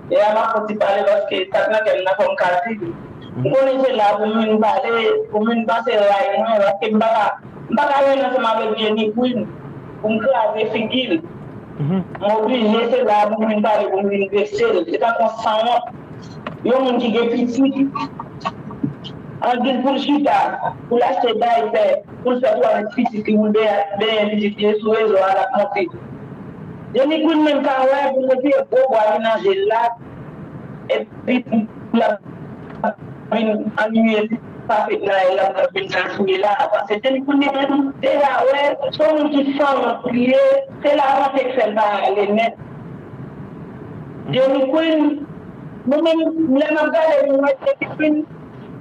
E a m ap fò ti pale paske sa k nan kè m nan fò m ka di. Mhm. M konnen se la pou m vin pale, pou m vin pase ray mwen, paske m pa ka, m pa ka rele ansanm avèk Jenny Queen pou m kraze figi l. Mhm. M oblije, se la pou m vin pale, pou m vin drese l. Se tankou yon sanwont. Yon moun ki gen pitit, ann di l pou l chita, pou l achte daypè, pou l fè twalèt pitit li, pou l benyen, benyen pitit li, e sou rezo a l ap monte. Jenny Queen menm ka wè pou l retire gwo bwa li nan je l la, epi pou l ap vin anniye pa Fednaelle la, pou l ap vin chachouye la. Paske Jenny Queen li menm deja wè, se yon moun ki sanwont li ye, se lavante k fè l pa ale nèt. Jenny Queen, mwen menm, lè m ap gade, mwen wè Jenny Queen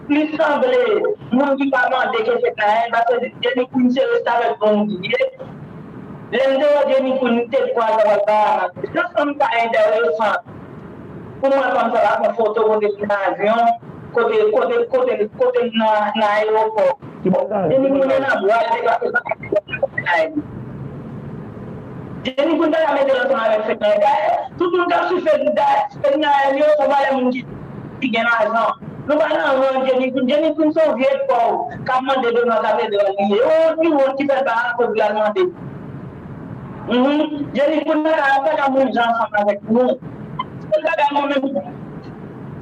plis sanble moun ki pa mande ke Fednaelle, paske Jenny Queen se restavèk bandi li ye. Lè m te wè Jenny Queen, m te kwaze avè l Bahamas. Jan sa m ta enteresan pou m wè fanm sa pa pran foto kote l nan avyon, kote, kote, kote, kote l nan, nan ayewopò. Jenny Queen te nan bra l, te pase pa Fednaelle. Jenny Queen pa ka mete l ansanm avèk Fednaelle. Dayè, tout moun k ap swiv Fednaelle, Fednaelle yo, se yon valè moun ki, ki gen lajan. Nou pa nan rang Jenny Queen. Jenny Queen se yon vye pòv k ap mande doma katedral li ye. Yon ti wont ki fè l pa antre pou l al mande. Mhm. Jenny Queen pa ka, pa ka menm jan ansanm avèk nou. Sèl bagay mwen menm,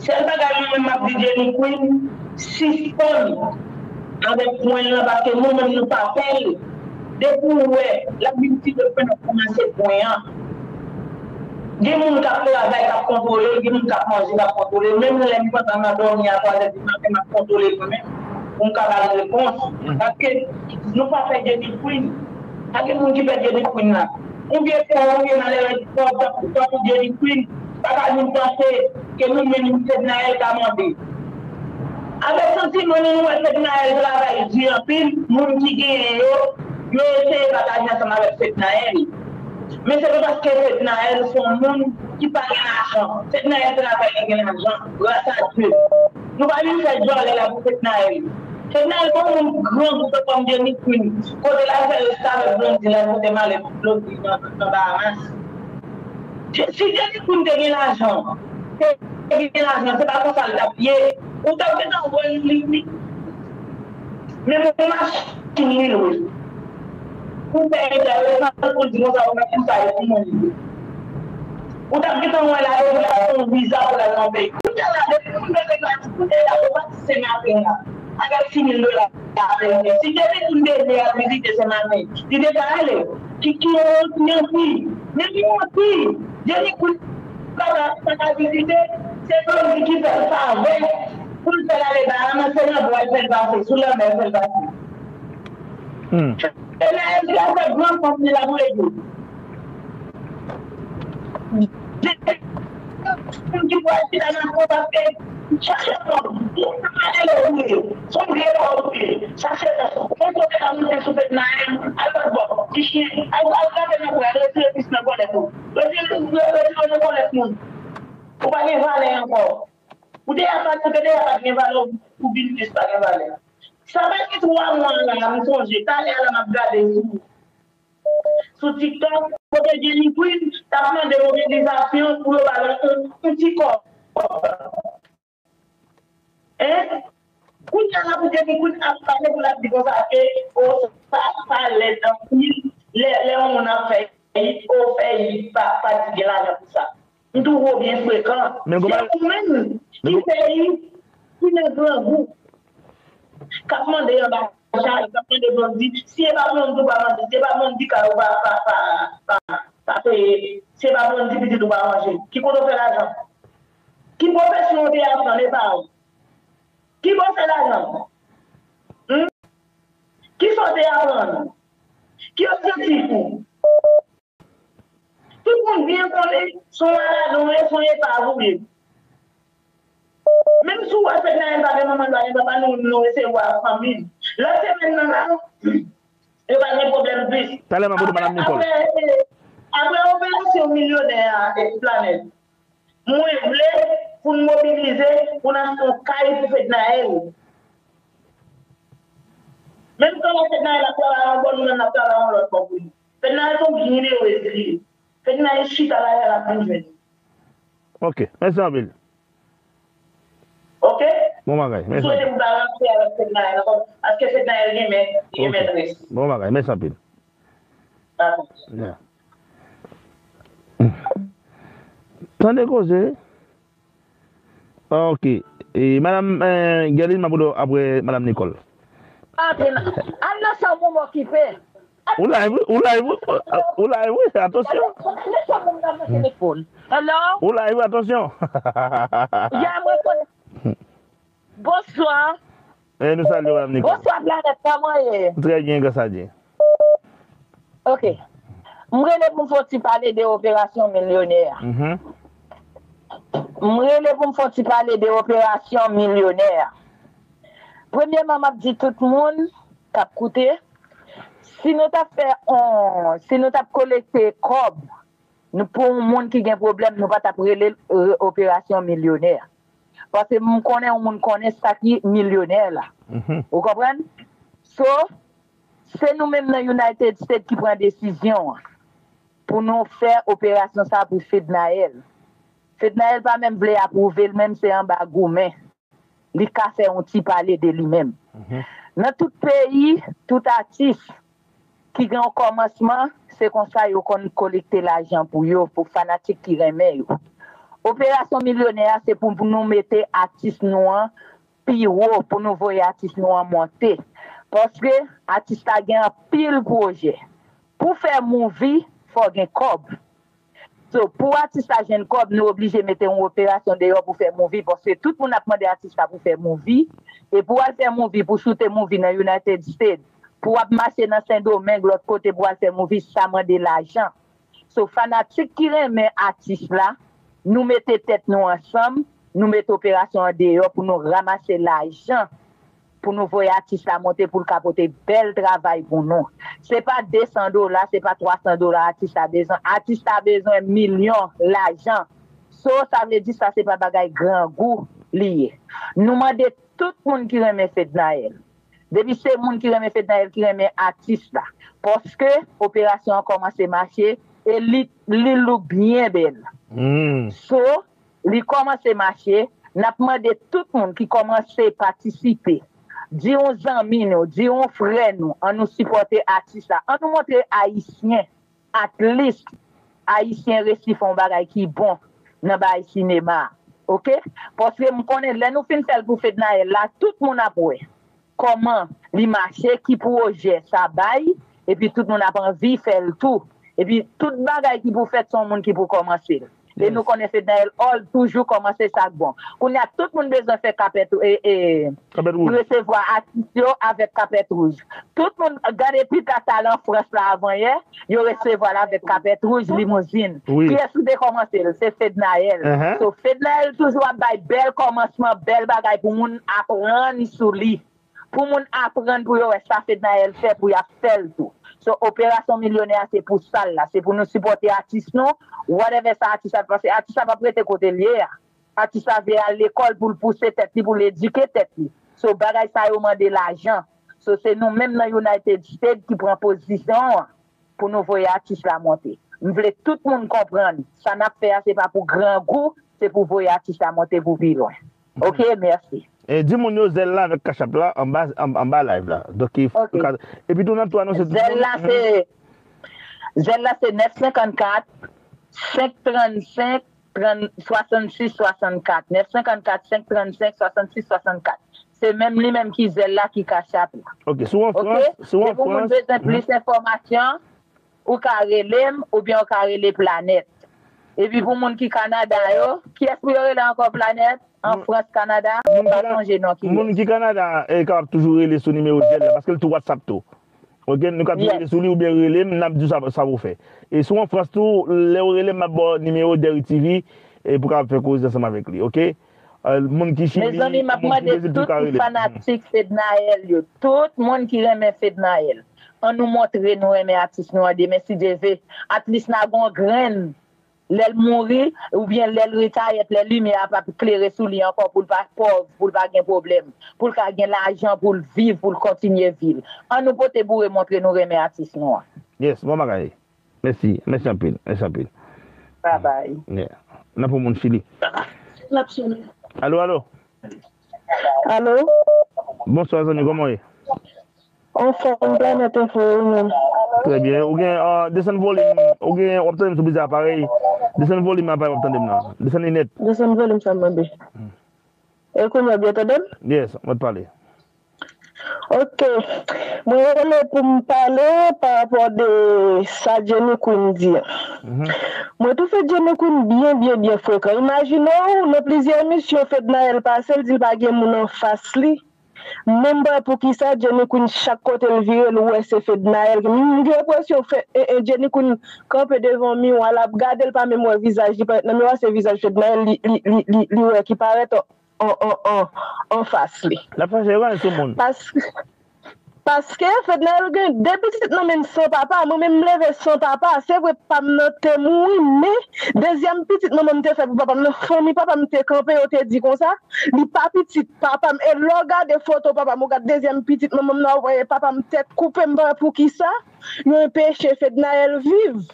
sèl bagay mwen menm m ap di Jenny Queen, sispann avèk pwen l lan, paske nou menm nou pa pè l. Depi w wè l ap vin tire pwen, l ap kòmanse pwen an. Gen moun k ap travay, k ap kontwole l, gen moun k ap manje, k ap kontwole l. Menm lè m pantan nan dòmi a twazè di maten, m ap kontwole l mwen menm, pou m ka ba l repons. Paske nou pa pè Jenny Queen. Pa gen moun ki pè Jenny Queen la. Ou vye pòv, ou vye malere, pòv, tankou, tankou Jenny Queen, pa ka vin panse ke nou menm, Fednaelle ka mande. Avèk santiman nou, nou wè Fednaelle travay di anpil, moun ki genyen yo, yo eseye pataje ansanm avèk Fednaelle. Men se pa paske Fednaelle se yon moun ki pa gen lajan. Fednaelle travay, li gen lajan, gras a Dye. Nou pa vin fè djòlè la pou Fednaelle. Fednaelle pa yon moun grangou tankou Jenny Queen. Kote l al fè restavèk bandi l al pote malè pou Claudine nan, nan Bahamas. Je-, si Jenny Queen te gen lajan, te gen lajan, se pa konsa l t ap ye. Ou t ap gentan wè l, li, li, menm yon machin li lwe. Pou fè enteresan pou l di konsa, ou mèt konsa e pou moun li. Ou t ap gentan wè l ale pou l al fè yon viza pou l al nan peyi. Kounye a la, depi moun bezwen gratitid, kounye a la, ou pa di Sen Maten la. Avèk sis mil dola ameriken. Si Jenny Queen te vle al vizite Sen Maten, li te ka ale. Ki, ki yon manti. Men ki manti. Jenny Queen pa ka, pa ka vizite. Se bandi ki fè l favè pou l fè l ale Bahamas, se nan bwa l fè l pase, sou lanmè l fè l pase. Hmm. E lè Elvira fè gran fanm li la pou ede. Moun ki pral chita nan kò paske chache kòb, se yon vye kòb ou ye, chache kòb, yon kote ka moute sou tèt nan al lòt bò, ti chen, al, al gade nan bwa, retire pis nan kòlèt ou, retire, retire nan kòlèt moun, ou pa gen valè ankò, ou deja pa, ou te deja pa t gen valè, ou vin plis pa gen valè. Sa pa gen twa mwa la, m sonje, talè a la m ap gade sou, sou TikTok, kote Jenny Queen t ap mande òganizasyon pou yo ba l yon, yon ti kòb. Hein? Kounye a la pou Jenny Queen ap pale pou l ap di konsa ke, o, sa, sa lèd anpil, lè, lè yon moun ap fè li, ou fè li, pa, pa di gen lajan pou sa. M twouve w byen frekan. Se ou menm ki fè li, ki nan grangou, k ap mande anba chay, k ap mande Blondy. Si e pa Blondy ou pa manje, si e pa Blondy kay ou pa, pa, pa, pa, pa peye, si e pa Blondy pitit ou pa manje, ki kote w fè lajan? Ki pwofesyon w te aprann, e pa w? Ki bò w fè lajan? Hmm? Kisa w te aprann? Ki objektif ou? Tout moun byen konnen se yon maladon w ye, se yon epav ou ye. Menm si w wè Fednaelle pa gen manman, l pa gen papa, nou, nou resevwa fanmi l. Lòt semèn nan la, yo pa gen pwoblèm plis. Talè m ap pote Madanm Nicole. Apre, apre operasyon milyonè a, e, Planèt, mwen vle pou n mobilize pou n achte yon kay pou Fednaelle. Menm jan Fednaelle ap travay yon bò, nou menm n ap travay yon lòt bò pou li. Fednaelle se yon jenerez li ye. Fednaelle chita la, l ap vin jwenn. Ok, mèsi anpil. Ok? Bon bagay, mèsi. M swete pou bagay ap fè avèk Fednaelle ankò, paske Fednaelle gen mèt, li gen mètrès. Bon bagay, mèsi anpil. Dakò. Yeah. Tande koze. Ok. E, Madanm, eh, Guerline, m ap pote w apre Madanm Nicole. Antre nan, al nan chanm ou, m okipe. Ou live, wi, ou live, wi, ou live, wi, atansyon. Nan chanm ou, m nan telefòn. Hello? Ou live, wi, atansyon. Ya, mwen konnen. Bonswa. Eh, nou salye w, Madanm Nicole. Bonswa, Planèt, kòman w ye? Trè byen, gras a Dye. Ok. M rele pou m fè yon ti pale de operasyon milyonè a. Mhm. M rele pou m fè yon ti pale de operasyon milyonè a. Premyèman, m ap di tout moun k ap koute, si nou t ap fè on, si nou t ap kolekte kòb, nou, pou yon moun ki gen pwoblèm, nou pa t ap rele l, e, operasyon milyonè. Paske m konnen yon moun konnen sa ki milyonè la. Mhm. Ou konprann? So, se nou menm nan United States ki pran desizyon an pou nou fè operasyon sa pou Fednaelle. Fednaelle pa menm vle apwouve l, menm se anba goumen. Li ka fè yon ti pale de li menm. Mhm. Nan tout peyi, tout atis ki gen yon kòmansman, se konsa yo konn kolekte lajan pou yo, pou fanatik ki renmen yo. Operasyon milyonè a, se pou, pou nou mete atis nou an pi wo, pou nou voye atis nou an monte. Paske atis la gen anpil pwojè. Pou fè movie, fò gen kòb. So, pou atis la jwenn kòb, nou oblije mete yon operasyon deyò pou fè movie, paske tout moun ap mande atis la pou fè movie. E pou w al fè movie, pou choute movie nan United States, pou w ap mache nan Sendomeng, lòt kote, pou w al fè movie, sa mande lajan. So, fanatik ki renmen atis la, nou mete tèt nou ansanm, nou mete operasyon an deyò pou nou ranmase lajan, pou nou voye atis la monte, pou l ka pote bèl travay pou nou. Se pa de san dola, se pa twa san dola atis la bezwen. Atis la bezwen milyon lajan. So, sa vle di sa se pa bagay grangou li ye. Nou mande tout moun ki renmen Fednaelle. Depi se moun ki renmen Fednaelle, ki renmen atis la. Paske operasyon an kòmanse mache e li, li look byen bèl. Hmm. So, li kòmanse mache, n ap mande tout moun ki kòmanse patisipe, di yon zanmi nou, di yon frè nou, ann nou sipòte atis la, ann nou montre Ayisyen, at least, Ayisyen resi fè yon bagay ki bon nan bagay sinema a, oke? Paske m konnen lè nou fin fè l pou Fednaelle la, tout moun ap wè kòman li mache, ki pwojè sa bay, epi tout moun ap anvi fè l tou. Epi tout bagay ki pou fèt, se yon moun ki pou kòmanse l. E nou konnen Fednaelle Hall toujou kòmanse sa k bon. Kounye a, tout moun bezwen fè kapèt, e, e, resevwa atis yo avèk kapèt wouj. Tout moun, gade Pita t al an Frans la avan yè, yo resevwa l avèk kapèt wouj, limouzin. Kiyès ki te kòmanse l? Se Fednaelle. So, Fednaelle toujou ap bay bèl kòmansman, bèl bagay pou moun aprann sou li. Pou moun aprann, pou yo wè sa Fednaelle fè, pou y ap fè l tou. So, operasyon milyonè a, se pou sa l la. Se pou nou sipòte atis nou, whatever sa atis la, paske atis la p ap rete kote l ye a. Atis la vle al lekòl pou l pouse tèt li, pou l edike tèt li. So, bagay sa yo mande lajan. So, se nou menm nan United States ki pran pozisyon an pou nou voye atis la monte. M vle tout moun konprann, sa n ap fè a, se pa pou grangou, se pou voye atis la monte pou pi lwen. Ok, mèsi. E di moun yo Zelle la avèk Cash App la anba, an-, anba live la. Donk, e, epi tou n ap tou anonse tout moun. Zelle la, se, Zèl la se nèf senkannkat, senk trannsenk, swasann sis swasann kat. Nèf senkannkat, senk trannsenk, swasann sis swasann kat. Se menm li menm ki zèl la ki Cash App la. Ok, si w an Frans, si w an Frans. Epi pou moun bezwen plis enfòmasyon, ou ka rele m oubyen ou ka rele Planèt. Epi pou moun ki Kanada yo, kiyès pou yo rele ankò Planèt? An Frans, Kanada, m pa sonje non ki moun ki Kanada, eh, kapab toujou rele sou nimewo Zelle la, paske l tou WhatsApp tou. Ok, nou ka tou rele sou li oubyen rele m, n ap di w sa, sa pou fè. E si w an Frans tou, lè w rele m, m ap ba w nimewo Derry T V, e pou w kapab fè koze ansanm avèk li, ok? Eh, moun ki Chili, moun ki Brezil tou ka rele m. Mezanmi, m ap mande tout fanatik Fednaelle yo, tout moun ki renmen Fednaelle, ann nou montre nou renmen atis nou an demen, si Dye vle. At least n a gon grenn. Lè l mouri, oubyen lè l retayèt, lè limyè a p ap klere sou li ankò, pou l pa pòv, pou l pa gen pwoblèm, pou l ka gen lajan pou l viv, pou l kontinye vi l. Ann nou pote boure montre nou renmen atis nou an. Yes, bon bagay. Mèsi, mèsi anpil, mèsi anpil. Babay. Yeah. N ap pran moun Chili. Alo, alo. Alo? Bonswa, zanmi, kòman w ye? Anfòm, Planèt Enfo, ou menm? Trè byen. Ou gen, ah, desann volim, ou gen, w ap tande m sou plizyè aparèy. Desann volim aparèy w ap tande m nan. Desann li nèt. Desann volim sa m mande. E kounye a w byen tande m? Yes, mwen t pale. Ok. Mwen rele pou m pale pa rapò de sa Jenny Queen di an. Mwen twouve Jenny Queen byen, byen, byen frekan. Imajine w, nan plizyè emisyon Fednaelle pase, l di l pa gen moun anfas li. Mwen pa wè poukisa Jenny Queen chak kote l vire, l wè se Fednaelle. M gen enpresyon Fe- e- e Jenny Queen kanpe devan miwa, l ap gade, l pa menm wè vizaj li. Parèt nan miwa, se vizaj Fednaelle li, li, li, li, li wè ki parèt an, an, an, an, anfas li. L ap chache rann sou moun. Pas- Paske Fednaelle gen de pitit nan men l san papa. Mwen menm m leve san papa. Se vre papa m nan te mouri, men dezyèm pitit manman m te fè pou papa m nan, fanmi papa m te kanpe, yo te di konsa, li pa pitit papa m. E lè w gade foto papa m, ou gad dezyèm pitit manman m nan, ou wè papa m tèt koupe, m pa wè poukisa yo enpeche Fednaelle viv.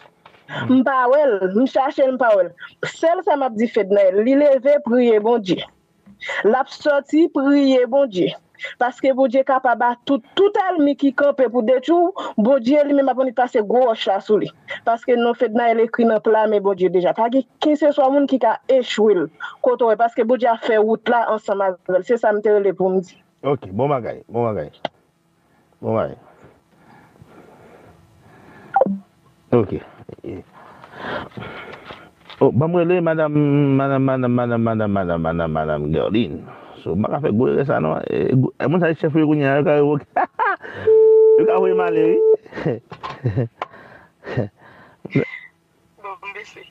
M pa wè l, m chache l, m pa wè l. Sèl sa m ap di Fednaelle, li leve, priye Bondye. L ap sòti, priye Bondye. Paske Bondye kapab a tout, tout ènmi ki kanpe pou detwi w, Bondye li menm ap annik pase gwo wòch la sou li. Paske non Fednaelle ekri nan pla men Bondye deja. Pa gen kenseswa moun ki ka echwe l. Kote w wè, paske Bondye ap fè wout la ansanm avè l. Se sa m te rele pou m di. Ok, bon bagay, bon bagay. Bon bagay. Ok. Oh, ban m rele madanm, madanm, madanm, madanm, madanm, madanm, madanm, madanm Guerline. So, m pa ka fè gwo erè sa non. E, gwo- e, moun sa se chèf yo kounye a, yo ka revoke. Yo ka voye m ale, wi. Bon, m bese.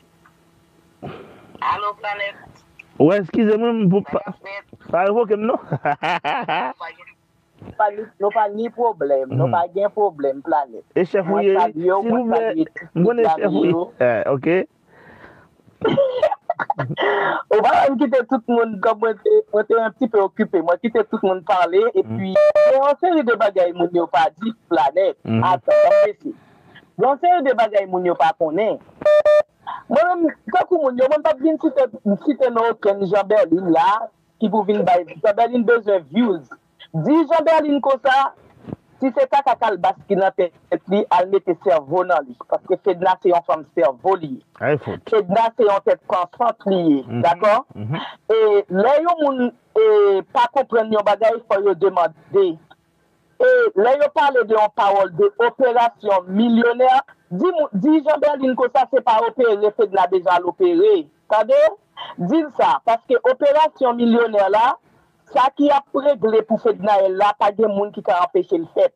Alo, Planèt. Wè, eskize mwen, m pou pa, pa revoke m non. Nou pa ni, nou pa ni pwoblèm, nou pa gen pwoblèm, Planèt. E chèf ou ye, silvouplè, m konnen chèf ou ye. Eh, ok. Ou pa wè m kite tout moun, kòm mwen te, mwen te yon ti pe okipe, mwen kite tout moun pale, epi gen yon seri de bagay moun yo pa di, Planèt. Atan, ban m bese. Gen yon seri de bagay moun yo pa konnen. Mwen menm, tankou moun yo, mwen p ap vin site, site non okenn Jean Berlin la, ki pou vin bay, Jean Berlin bezwen views. Di Jean Berlin konsa, si se kaka kalbas ki nan tèt li, al mete sèvo nan li. Paske Fedna se yon fanm sèvo li ye. Fedna se yon tèt pansant li ye, dakò? E lè yon moun, e, pa konprann yon bagay, fò yo demande. E lè yo pale de yon pawòl de operasyon milyonè, di, mou- di Jean Berlin konsa se pa opere Fedna bezwen al opere. Tande? Di l sa, paske operasyon milyonè la, sa ki ap regle pou Fednaelle la, pa gen moun ki ka anpeche l fèt.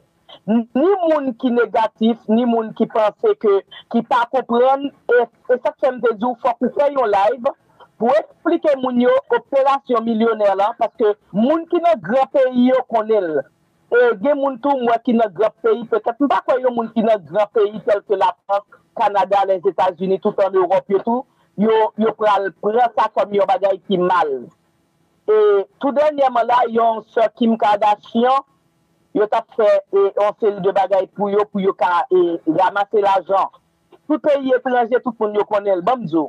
Ni moun ki negatif, ni moun ki panse ke, ki pa konprann, e, e sa k fè m te di w, fòk ou fè yon live pou eksplike moun yo operasyon milyonè la, paske moun ki nan gran peyi yo konnen l. E gen moun tou m wè ki nan gran peyi, petèt m pa kwè yon moun ki nan gran peyi tèlke Lafrans, Kanada, Lèzetazini, tout an Ewòp yo tou, yo, yo pral pran sa kòm yon bagay ki mal. E tou dènyèman la, yon sè Kim Kardashian, yo t ap fè, e, yon seri de bagay pou yo, pou yo ka, e, ranmase lajan. Tout peyi etranje, tout moun yo konnen l. Ban m di w,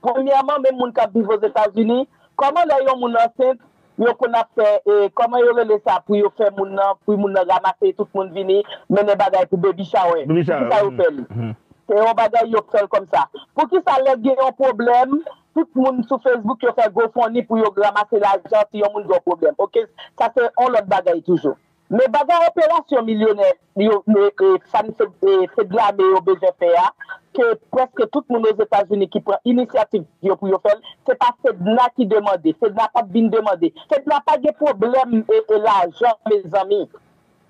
premyèman, menm moun k ap viv Ozetazini, kòman lè yon moun ansent, yo konn ap fè, e, kòman yo rele sa pou yo fè moun nan, pou moun nan ranmase tout moun vini, mennen bagay pou baby shower? Baby shower, poukisa yo fè l? Se yon bagay yo fè l kòmsa. Poukisa lè gen yon pwoblèm, tout moun sou Facebook yo fè GoFundMe pou yo ranmase lajan si yon moun gen yon pwoblèm? Oke, sa se yon lòt bagay toujou. Men bagay operasyon milyonè yo, yo, e, sa n Fed, e, Fedlame yo bezwen fè a, ke prèske tout moun Ozetazini ki pran inisyativ yo pou yo fè l, se pa Fedna ki demande. Fedna p ap vin demande. Fedna pa gen pwoblèm e, e lajan, mezanmi.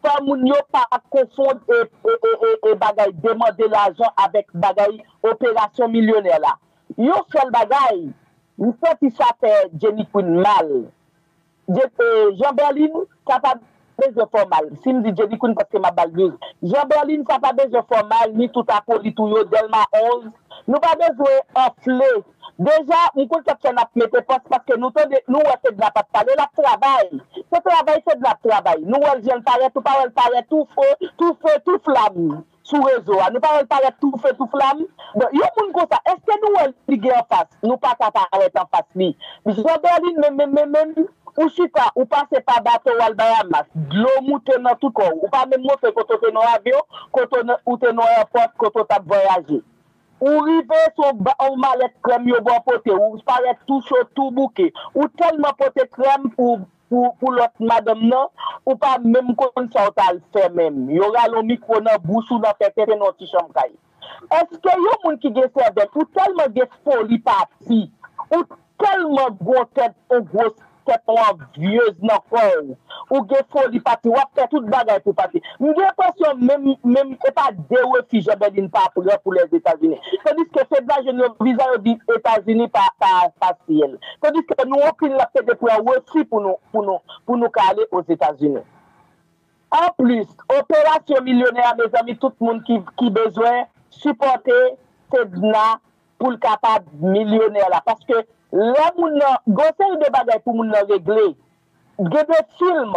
Fò moun yo pa konfonn e, e, e, e, e bagay demande lajan avèk bagay operasyon milyonè la. Yon sèl bagay, m santi sa fè Jenny Queen mal. Je, e, Jean Berlin, sa pa bezwen fè w mal. Si m di Jenny Queen, paske m ap ba l bliz. Jean Berlin, sa pa bezwen fè w mal, ni tout akolit ou yo, Dèlma onz. Nou pa bezwen anfle. Deja, m konn sa k fè n ap mete pòs, paske nou tande, nou wè Fedna pa t pale, l ap travay. Se travay Fedna ap travay. Nou wè l jan l parèt, ou pa wè l parèt tou fe, tou fe, tou flam sou rezo a. Nou pa wè l parèt tou fe, tou flam. Bon, yon moun konsa, èske nou wè li gen anfas? Nou pa ka parèt anfas li. Jean Berlin, menm, menm, menm, menm, ou chita, ou pase pa bato, w al Bahamas. Dlo moute nan tout kò w. Ou pa menm montre kote w te nan yon avyon, kote w te nan yon ayewopò, kote w t ap vwayaje. Ou rive sou ba-, yon malèt krèm yo ba w pote, ou parèt tou cho, tou bouke. Ou tèlman pote krèm pou, pou, pou lòt madanm nan, ou pa menm konn sa w t al fè menm. Yo rale yon mikwo nan bouch ou, nan tèt, tete nan yon ti chanm kay. Èske yon moun ki gen sèvèl, ou tèlman gen foli pati, ou tèlman gwo tèt, yon gwo tèt, yon anvyez nan kò w, ou gen foli pati, w ap fè tout bagay pou pati. M gen enpresyon menm, menm e pa de refi Jean Berlin pa pran pou Lèzetazini. Tandiske Fedna jwenn yon viza, yo di Etazini pa, pa, pa siyèl. Tandiske nou anpil n ap tande pran refi pou nou, pou nou, pou nou ka ale Ozetazini. Anplis, operasyon milyonè a, mezanmi, tout moun ki, ki bezwen sipòte Fedna pou l kapab milyonè la. Paske lè moun nan, gen yon seri de bagay pou moun nan regle. Gen de fim,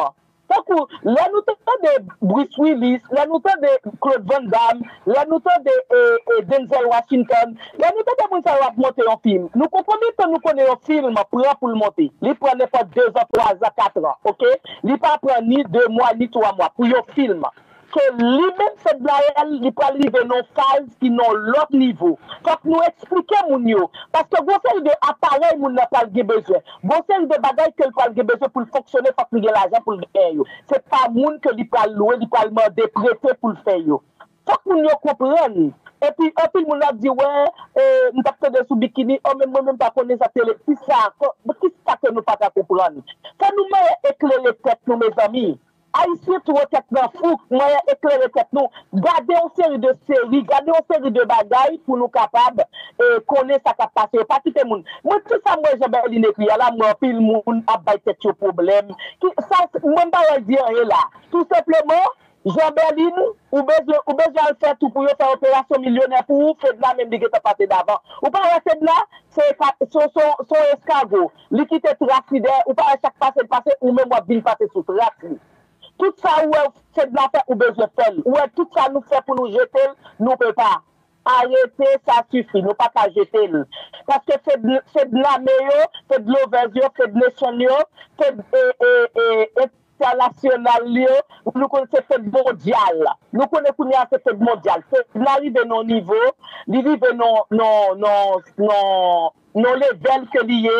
tankou lè nou tande Bruce Willis, lè nou tande Claude Van Damme, lè nou tande e, e, Denzel Washington, lè nou tande moun sa yo ap monte yon fim. Nou konn konbyen tan nou konnen yon fim pran pou l monte? Li pran nenpòt dezan, twazan, katran, oke? Li pa pran ni de mwa, ni twa mwa pou yon fim. Ke li menm, Fednaelle, li pral rive nan yon faz ki nan yon lòt nivo. Fòk nou eksplike moun yo. Paske gon seri de aparèy moun nan pral gen bezwen. Gon seri de bagay ke l pral gen bezwen pou l fonksyone, fòk li gen lajan pou l genyen yo. Se pa moun ke li pral lwe, li pral mande prete pou l fè yo. Fòk moun yo konprann. Epi, anpil moun ap di, wè, e, m t ap tande sou bikini, o, men mwen menm pa konnen sa tele. Kisa, ko-, kisa ke nou pa ka konprann? Fò nou mèt eklere tèt nou, mezanmi. Ayisyen twò tèt nan fouk, mwen eklere tèt nou. Gade yon seri de seri, gade yon seri de bagay pou nou kapab, e, konnen sa k ap pase yo. Pa kite moun. Mwen, tout sa mwen Jean Berlin ekri a la, mwen anpil moun ap bay tèt yo pwoblèm. Ki, sa, mwen m pa wè l di anyen la. Tou senpleman, Jean Berlin, ou bezwen, ou bezwen al fè tou pou yo fè operasyon milyonè pou ou, Fedna menm li gentan pase davan. Ou pa wè Fedna, se pa, se, se, se yon eskago. Li kite tras li dèyè, ou pa wè chak pase l pase, ou menm w ap vin pase sou tras li. Tout sa ou wè Fedna fè, ou bezwen fè l. Ou wè tout sa nou fè pou nou jete l, nou pe pa. Arete, sa sifi. Nou pa ka jete l. Paske Fed, Fed lame yo, Fed lovers yo, Fed nation yo, Fed e, e, e, entènasyonal yo, nou konnen se Fed mondyal. Nou konnen kounye a se Fed mondyal. Fedna rive nan yon nivo, li rive nan, nan, nan, nan, nan level ke li ye,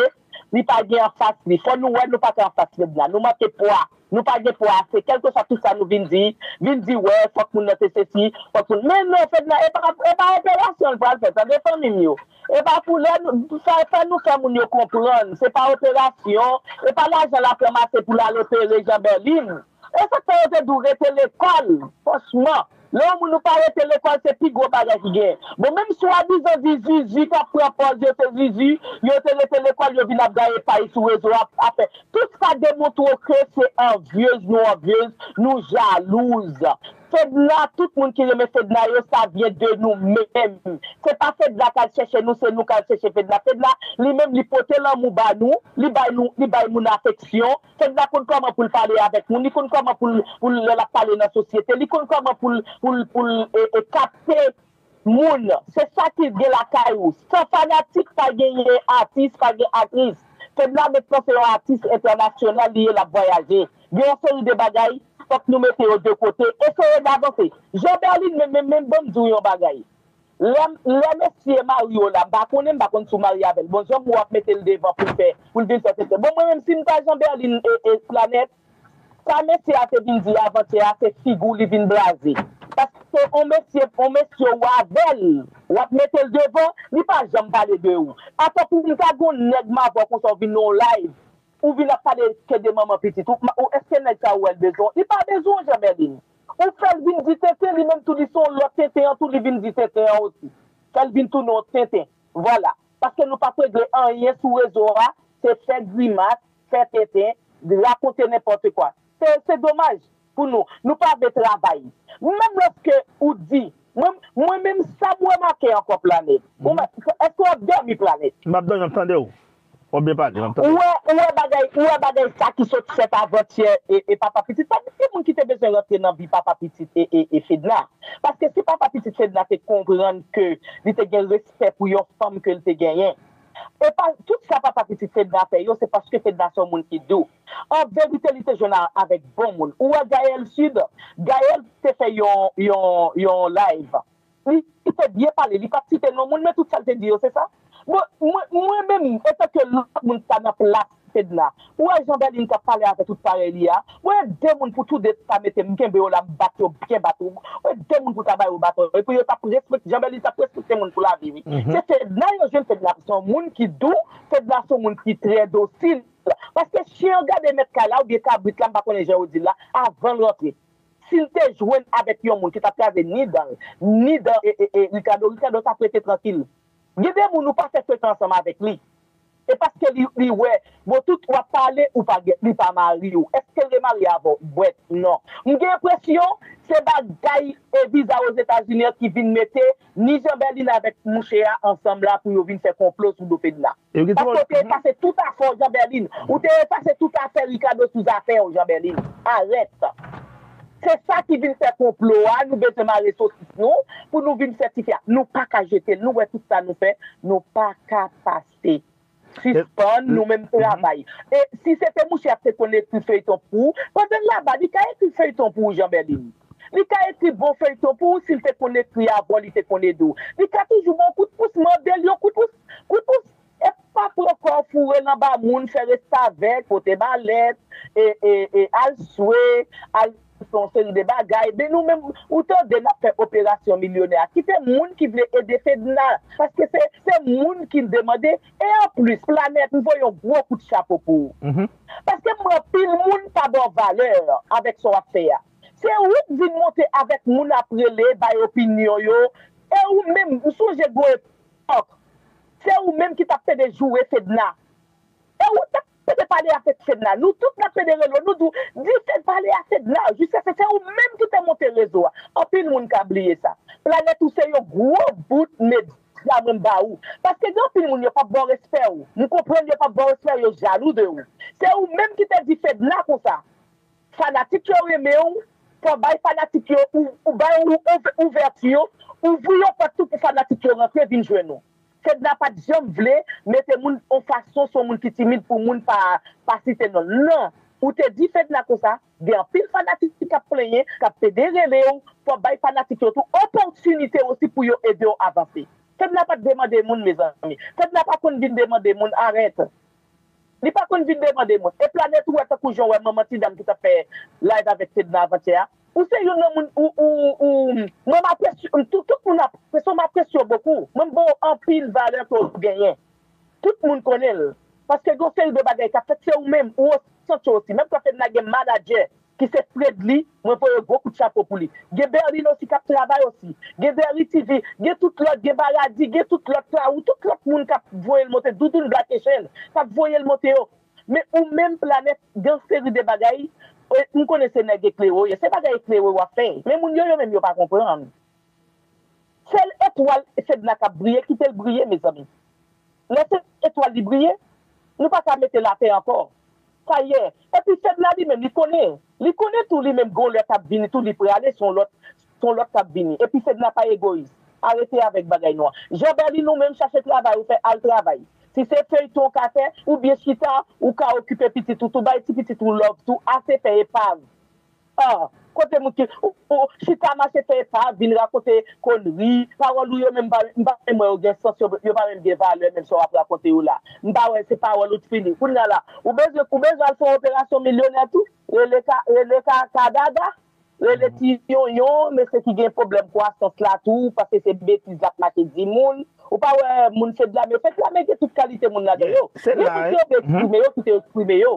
li pa gen anfas li. Fò nou wè nou pa ka anfas Fedna. Nou manke pwa. Nou pa gen pwa ase. Kèlkeswa tout sa nou vin di, vin di, wè, fòk moun nan te sesi, fòk moun. Men non, Fedna, e pa, e pa operasyon l pral fè, tande fanmi m yo. E pa pou lè nou, fè, fè nou fè moun yo konprann, se pa operasyon, e pa lajan l ap ranmase pou l al opere Jean Berlin. E sa k fè yo te di w rete lekòl, franchman. Lè yon moun ou pa rete lekòl, se pi gwo bagay ki genyen. Bon, menm swadizan di Zuzu k ap pran pòz yo se Zuzu, yo te rete lekòl, yo vin ap gaye pay sou rezo a, ap fè. Tout sa demontre w ke se anvyez nou anvyez, nou jalouz. Fedna, tout moun ki renmen Fedna yo, sa vyen de nou menm. Se pa Fedna k al chèche nou, se nou k al chèche Fedna. Fedna, li menm, li pote lanmou ba nou, li bay nou, li bay moun afeksyon. Fedna konn kòman pou l pale avèk moun, li konn kòman pou l, pou l, lè l ap pale nan sosyete, li konn kòman pou l, pou l, pou l, e, e, kapte moun. Se sa ki gen lakay ou. San fanatik, pa genyen atis, pa gen aktris. Fedna mentnan se yon atis entènasyonal li ye, l ap vwayaje. Gen yon seri de bagay, fòk nou mete yo de kote, eseye n avanse. Jean Berlin, men, men, men, ban m di w yon bagay. Lè, lè mesye mari w la, m pa konnen, m pa konn si w marye avè l. Bon, jan w ap mete l devan pou l fè, pou l vin fè tenten. Bon, mwen menm, si m ta Jean Berlin e, e Planèt, sa mesye a te vin di avantyè a, se figi w li vin blaze. Paske on mesye, on mesye w avè l, w ap mete l devan, li pa janm pale de ou. Atò pou m ta gon nèg m avè w konsa w vin nan yon live, ou vin ap pale ke de manman pitit ou, ou èske nèg sa ou wè l bezwen w? Li pa bezwen w, Jean Berlin. Ou fè l vin di tenten, li menm tou li se yon lòt tenten an tou, li vin di tenten an osi. Fè l vin tounen yon tenten. Vwala. Paske nou p ap regle anyen sou rezo a, se fè grimas, fè tenten, rakonte nenpòt kwa. Se, se domaj pou nou. Nou pa vle travay. Menm lòske ou di, mwen, mwen menm sa m remake ankò Planèt. Ou mè, èske w ap dòmi Planèt? M ap dòmi, m ap tande w. W ap byen pale, m ap tande w. Ou wè, ou wè bagay, ou wè bagay sa ki sot fèt avantyè e, e papa pitit. Pa gen moun ki te bezwen rantre nan vi papa pitit e, e, e Fedna. Paske si papa pitit Fedna te konprann ke li te gen respè pou yon fanm ke l te genyen. E pa, tout sa papa pitit Fedna fè yo, se paske Fedna se yon moun ki dou. An verite, li te jwenn a, avèk bon moun. Ou wè Gaël Sud, Gaël te fè yon, yon, yon live. Li, li te byen pale, li pa t site non moun, men tout sa l te di yo, se sa. Bon, mwen, mwen menm, antanke lòt moun ki ta nan plas Fedna, ou wè Jean Berlin k ap pale avè tout parèy li a, ou wè de moun pou toude ta mete m kenbe yo la, m bat yo byen bat, ou wè de moun pou ta ba yo baton, epi yo t ap respekte, Jean Berlin t ap respekte moun pou lavi, wi. Se Fedna yo jwenn, Fedna se yon moun ki dou, Fedna se yon moun ki trè dosil. Paske chen an gade mèt kay la, oubyen kabrit la, m pa konnen jan yo di l la, avan l rantre. Si l te jwenn avèk yon moun ki t ap kraze ni dan l, ni dan e, e, e Ricardo, Ricardo t ap rete trankil. Gen de moun ou pa fè feyton ansanm avèk li. E paske li, li wè, bon, tout w ap pale, ou pa gen, li pa mari w. Èske l remarye avè w? Bwèt, non. M gen enpresyon, se bagay e viza Ozetazini an ki vin mete ni Jean Berlin avèk mouche a ansanm la pou yo vin fè konplo sou do Fedna. Paske w te efase tout afè w, Jean Berlin. Ou te efase tout afè Ricardo sou zafè w, Jean Berlin. Arèt. Se sa ki vin fè konplo a, nou bezwen mare sosis nou, pou nou vin fè tifi a. Nou pa ka jete l, nou wè tout sa nou fè, nou pa ka pase. Sispann, nou menm travay. E si se te mouche a k te konn ekri feyton pou ou, pandan l laba, li ka ekri feyton pou ou, Jean Berlin. Li ka ekri bon feyton pou ou, si l te konn ekri avan w, li te konn ede w. Li ka toujou ba w kout pous, mande l yon kout pous, kout pous. E pa pran kò w foure l anba moun, fè restavèk, pote malèt, e, e, e al swe, al fè yon seri de bagay. Men nou menm, ou tande n ap fè operasyon milyonè a. Kite moun ki vle ede Fedna, paske se, se moun ki demande. E anplis, Planèt, m voye yon gwo kout chapo pou ou. Paske m wè anpil moun pa ba w valè avèk sa w ap fè a. Se ou k vin monte avèk moun ap rele, bay opinyon yo, e ou menm, m sonje gwo epòk, se ou menm ki t ap pede joure Fedna. E ou t ap pede pale avèk Fedna. Nou tout n ap pede rele w, nou di w, di Fed pale a Fedna. Jis se, se ou menm ki te monte rezo a. Anpil moun ka bliye sa. Planèt, ou se yon gwo bout medya mwen ba ou. Paske gen anpil moun yo p ap ba w respè w. M konprann yo p ap ba w respè w, yo jalou de ou. Se ou menm ki te di Fedna konsa. Fanatik yo renmen w, fò bay fanatik yo, ou, ou bay ou, ou ouvèti yo, ouvri yon pòt tou pou fanatik yo rantre vin jwenn ou. Fedna pa t janm vle mete moun yon fason, se yon moun ki timid pou moun pa, pa site non l. Non, ou te di Fedna konsa, gen anpil fanatik ki ap plenyen, k ap pede rele w, fò bay fanatik yo tou opòtinite osi pou yo ede w avanse. Fedna pa t demande moun, mezanmi. Fedna pa konn vin demande moun, arèt. Li pa konn vin demande moun. E Planèt ou wè tankou jan w wè manman ti dam ki t ap fè live avèk Fedna avantyè a. Ou se youn nan moun, ou, ou, ou, mwen m apresye, tout, tout moun apresye w, m apresye w bokou. Mwen m ba w anpil valè ke w genyen. Tout moun konnen l. Paske gen yon seri de bagay k ap fèt, se ou menm, ou resante w osi. Menm jan Fedna gen manadjè, ki se Fredly, mwen voye gwo kout chapo pou li. Gen Berlin osi k ap travay osi. Gen Berry T V, gen tout lòt, gen Baradi, gen tout lòt Kawou, tout lòt moun k ap voye l monte, Doudoun Black Echèn, k ap voye l monte yo. Men ou menm Planèt, gen yon seri de bagay, e, m konnen se nèg eklere w ye, se bagay eklere w ap fè. Men moun yo, yo menm yo pa konprann. Sèl etwal Fedna k ap briye, kite l briye, mezanmi. Lè se etwal li briye, nou pa ka mete l atè ankò. Sa ye. Epi Fedna li menm, li konnen. Li konnen tou li menm, gon lè k ap vini tou, li prale, se yon lòt, se yon lòt k ap vini. Epi Fedna pa egoyis. Arete avèk bagay nou an. Jean Berlin, ou menm chache travay ou fè, al travay. Si se feyton w ka fè, oubyen chita, ou ka okipe pitit ou tou, bay ti pitit ou love tou, ase fè epav. Ah, Kote moun ki ou, ou chita mache fè epa, vin rakonte konri, pawòl ou yo menm m pa, m pa menm wè yo gen sans, yo, yo pa menm gen valè menm sa w ap rakonte yo la. M pa wè se pawòl ou t fini. Kounye a la, ou bezwen, ou bezwen al fè yon operasyon milyonè tou? Rele ka, rele ka, kadada? Rele ti yonyon, mesye ki gen pwoblèm kwasans la tou, paske se betiz l ap mache di moun. Ou pa wè moun Fedlame, Fedlame gen tout kalite moun ladan yo. Gen moun ki eksprime yo, ki te eksprime yo.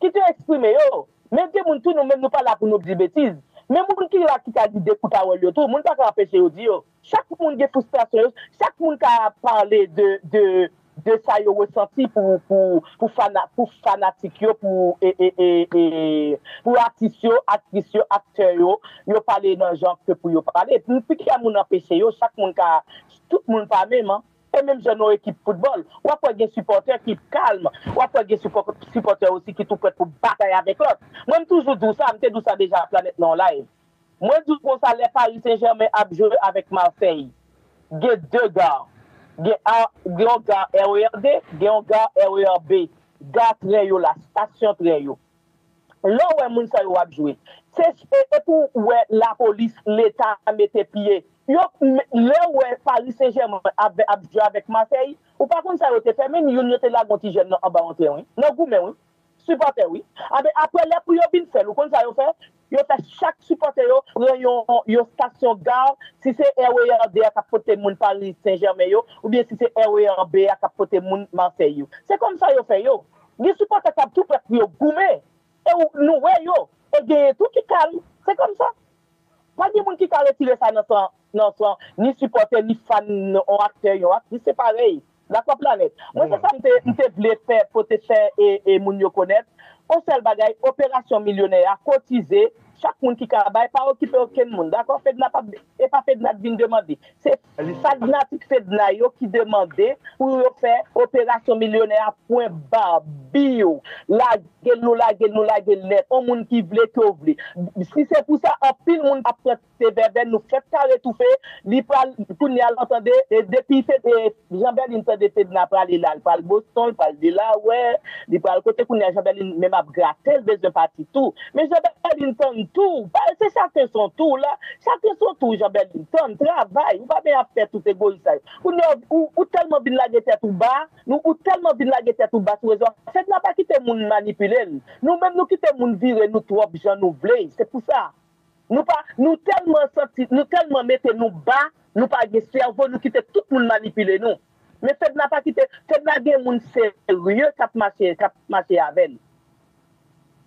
Ki te eksprime yo. Men gen moun tou, nou menm nou pa la pou nou di betiz. Men moun ki la ki ka di de kou pawòl yo tou, moun pa ka anpeche yo di yo. Chak moun gen fristrasyon yo, chak moun ka pale de, de, de sa yo resanti pou, pou, pou, fana, pou fanatik yo, pou, e, e, e, e, pou atis yo, aktris yo, aktè yo, yo pale nan jan ke pou yo pale. Pou ki moun anpeche yo, chak moun ka, tout moun pa menm, an. E menm jan nan yon ekip foutbòl, w ap wè gen sipòtè ki kalm, w ap wè gen sipò- sipòtè osi ki tou prèt pou batay avèk lòt. Mwen, m toujou di w sa, m te di w sa deja, Planèt, nan yon live. Mwen di w konsa, lè Paris Saint-Germain ap jwe avèk Marseille, gen de gar. Gen, a, gen yon gar R E R D, gen yon gar R E R B. Gar tren yo la, stasyon tren yo. Lè w wè moun sa yo ap jwe, se, e, e pou w wè lapolis, Leta mete pye. Yo, m- lè w wè Paris Saint-Germain ap, ap jwe avèk Marseille, ou pa konn sa yo te fè, menm youn yo te lage yon ti jèn nan anba yon tren, wi. Nan goumen, wi. Sipòtè, wi. Anben, apre, lè pou yo vin fè l, ou konn sa yo fè? Yo fè chak sipòtè yo pran yon, yon stasyon gar, si se R E R D a k ap pote moun Paris Saint-Germain yo, oubyen si se R E R B a k ap pote moun Marseille yo. Se konn sa yo fè yo. Gen sipòtè k ap tou prèt pou yo goumen. E ou, nou wè yo. E genyen tou ki kalm. Se konn sa. Pa gen moun ki ka retire sa nan san, nan san, ni sipòtè, ni fan, yon aktè, yon aktris, se parèy. Dakò, Planèt? Mwen, se sa m te, m te vle fè, pote fè, e, e moun yo konèt. Yon sèl bagay, operasyon milyonè a, kotize, chak moun ki ka bay, pa okipe okenn moun. Dakò, Fedna p ap, e pa Fedna k vin demande. Se fanatik Fedna yo ki demande pou yo fè operasyon milyonè a, pwen ba, biw. Lage l, nou lage l, nou lage l nèt. On moun ki vle ke w vle. Si se pou sa, anpil moun ap pran te vèvè, nou fèk kare toufe. Li pral, kounye a la, tande, e depi Fed- e Jean Berlin tande Fedna prale la, l pral Boston, l pral Delaware, li pral kote kounye a, Jean Berlin menm ap grate, l bezwen pati tou. Men Jean Berlin tann tou, pa- se chacun son tour la, chacun son tour, Jean Berlin tann, travay, ou pa benyen ap fè tout egoyis sa yo. Kounye a, ou, ou tèlman vin lage tèt ou ba, nou, ou tèlman vin lage tèt ou ba sou rezo a, Fedna pa kite moun manipile l. Nou menm nou kite moun vire nou twòp jan nou vle, se pou sa. Nou pa, nou tèlman santi, nou tèlman mete nou ba, nou pa gen sèvo, nou kite tout moun manipile nou. Men Fedna pa kite, Fedna gen moun serye k ap mache, k ap mache avè l.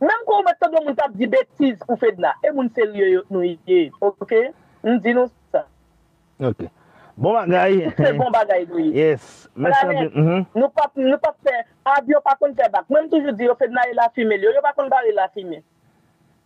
Menm kon ou mèt tande yon moun k ap di betiz pou Fedna, e moun serye yo nou ye, oke? M di nou sa. Ok. Bon bagay. Tout se bon bagay nou ye. Yes. Mèsi anpil. Mhm. Nou p ap, nou p ap fè, avyon pa konn fè bak. Mwen, m toujou di yo, Fedna e lafimen l yo, yo pa konn bare lafimen.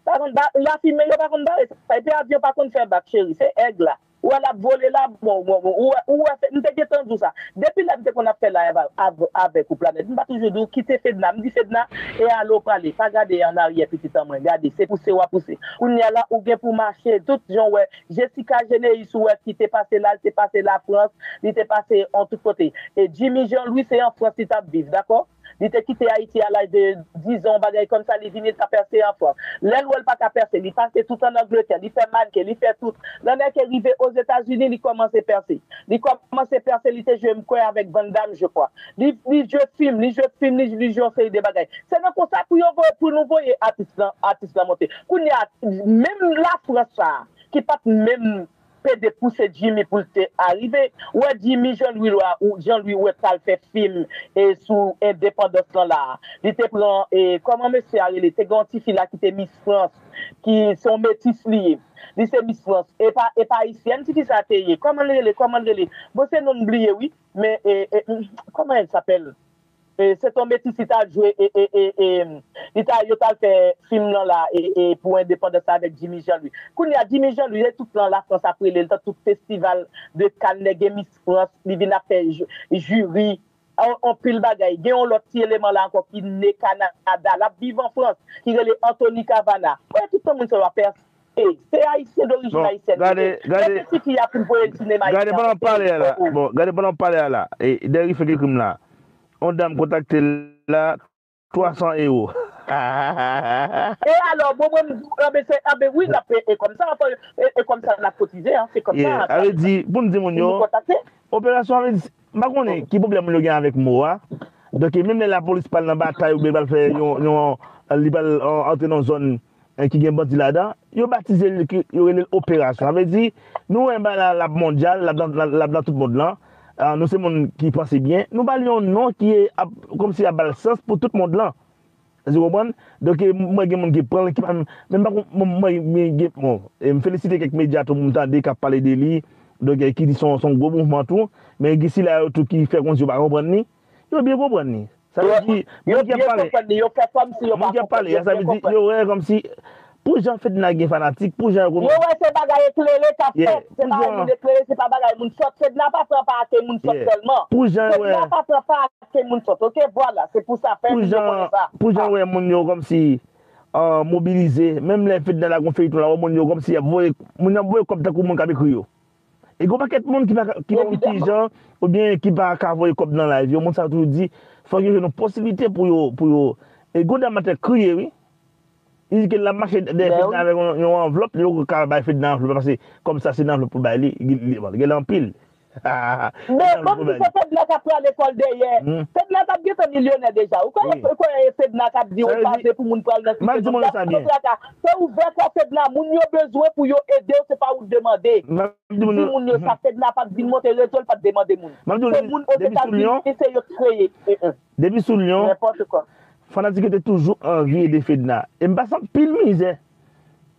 Pa konn ba- lafimen, yo pa konn bare sa. Epi avyon pa konn fè bak, cheri. Se èg la. Ou wè l ap vole la, bon, bon, bon, ou wè, ou wè, m te gentan di w sa. Depi lè m te konn ap fè live av- avèk ou, Planèt, m pa toujou di w kite Fedna. M di Fedna, e ale w prale. Pa gade an aryè, pitit an mwen. Gade, se pouse w ap pouse. Kounye a la, ou gen pou mache, tout jan w wè. Jessica Geneus, ou wè, ki te pase la, li te pase Lafrans, li te pase an tout kote. E Jimmy Jean Louis, se an Frans li t ap viv, dakò? Li te kite Ayiti a laj de diz an, yon bagay kòmsa, li vini, li ka pèse an Frans. Lè l wè l pa ka pèse, li pase tout an Angletè, li fè mannequin, li fè tout. Lè nèg rive Ozetazini, li kòmanse pèse. Li kòmanse pèse, li te jwe, m kwè, avèk Van Damme, je crois. Li, li jwe fim, li jwe fim, li, li jwe yon seri de bagay. Se nan konsa pou yo voye, pou nou voye atis lan, atis lan monte. Kounye a, menm Lafrans sa a, ki pa t menm pede pouse Jimmy pou l te arive. Ou wè Jimmy Jean Louis la, ou Jean Louis ou wè t al fè fim e sou endepandans lan la. Li te pran, e, kòman mesye a rele? Te gen yon tifi la ki te Miss France, ki se yon metis li ye. Li se Miss France. E pa, e pa ayisyèn tifi sa te ye. Kòman l rele? Kòman l rele? Bon, se non m bliye, wi. Men, e, e, kòman elle s'appelle? E, se t on metis li t al jwe, e, e, e, e, li t al, yo t al fè fim nan la, e, e, pou endepandans la avèk Jimmy Jean Louis. Kounye a, Jimmy Jean Louis, se tout lan Lafrans ap rele l, tan tout festival de Cannes, nèg gen Miss France, li vin ap fè ju- jiri, an- anpil bagay. Gen yon lòt ti eleman la ankò ki ne Kanada, l ap viv an Frans, ki rele Anthony Cavana. Wè, tout tan moun sa yo ap pèse. Se ayisyen dorijin ayisyèn li ye. Men se ti fi a pou l voye l sinema ayisyen. Gade pandan w pale a la. Bon, gade pandan w pale a la. E, Derrick fè krim la. On dam kontakte l la, twa san ewo. E alò, bon, mwen, m di, anben, se, anben, wi, n ap, e, e kòm sa, anfen, e, e kòm sa n ap kotize, an, se kòm sa, Yeah, sa vle di, pou m di moun pou yo, nou kontakte. Operasyon, anben, m pa konnen ki pwoblèm moun yo gen avèk mo a. Donk, menm lè lapolis pral nan batay oubyen pral fè yon, yon, li pral, an, antre nan zòn, en, ki gen bandi ladan, yo batize l, ki, yo rele l operasyon. Sa vle di, nou wè bagay la, l ap mondyal, l ap nan, l ap nan tout mond lan. Ah, nou se moun ki panse byen. Nou ba l yon non ki ap, kòmsi ap ba l sans pou tout mond lan. Èske w konprann? Donk, e, mwen gen moun ki pran l, ki pa menm, menm pa kon, mwen, mwen, mwen gen, bon, e m felisite kèk medya tou, m tande k ap pale de li. Donk, e, ki di se yon, se yon gwo mouvman tou. Men gen sila yo tou ki fè kòmsi yo pa konprann li. Yo byen konprann li. Sa vle di, moun ki ap pale, moun ki ap pale, sa vle di, yo wè kòmsi, pou jan Fedna gen fanatik, pou jan yo konn. Yo wè se bagay eklere k ap fèt, se bagay moun eklere, se pa bagay moun sòt. Fedna pa pran pa ake moun sòt sèlman. Pou jan yo wè. Fedna pa pran pa ake moun sòt, oke? Vwala, se pou sa, fè moun yo konnen sa. Pou jan yo wè moun yo kòmsi, ah, mobilize, menm lè Fedna la gon feyiton la, wè moun yo kòmsi y ap voye, moun yo ap voye kòb tankou moun k ap ekri yo. E gon pakèt moun ki pa, ki pa konn ki jan, oubyen ki pa ka voye kòb nan live yo, moun sa yo toujou di, fòk yo jwenn yon posiblite pou yo, pou yo. E gon dam atè kriye, wi. Li di ke l ap mache dèyè Fedna avèk yon, yon anvlòp, li poko ka bay Fedna anvlòp la, paske kòb sa se nan anvlòp pou bay li, li, li, bon, li gen anpil. Men, bon, si se Fedna k ap pran lekòl dèyè, Fedna t ap gentan milyonè deja. Ou kwè, ou kwè Fedna k ap di ou pa vle pou moun pral nan site konsa? Kontrata, se ouvè kò Fedna, moun yo bezwen pou yo ede w, se pa ou demande. Di moun yo sa, Fedna pa t vin monte rezo, l pa t demande moun. Se moun Ozetazini, se yo k kreye. Depi sou Lyon, fanatik yo te toujou anvi ede Fedna. E m pase anpil mizè.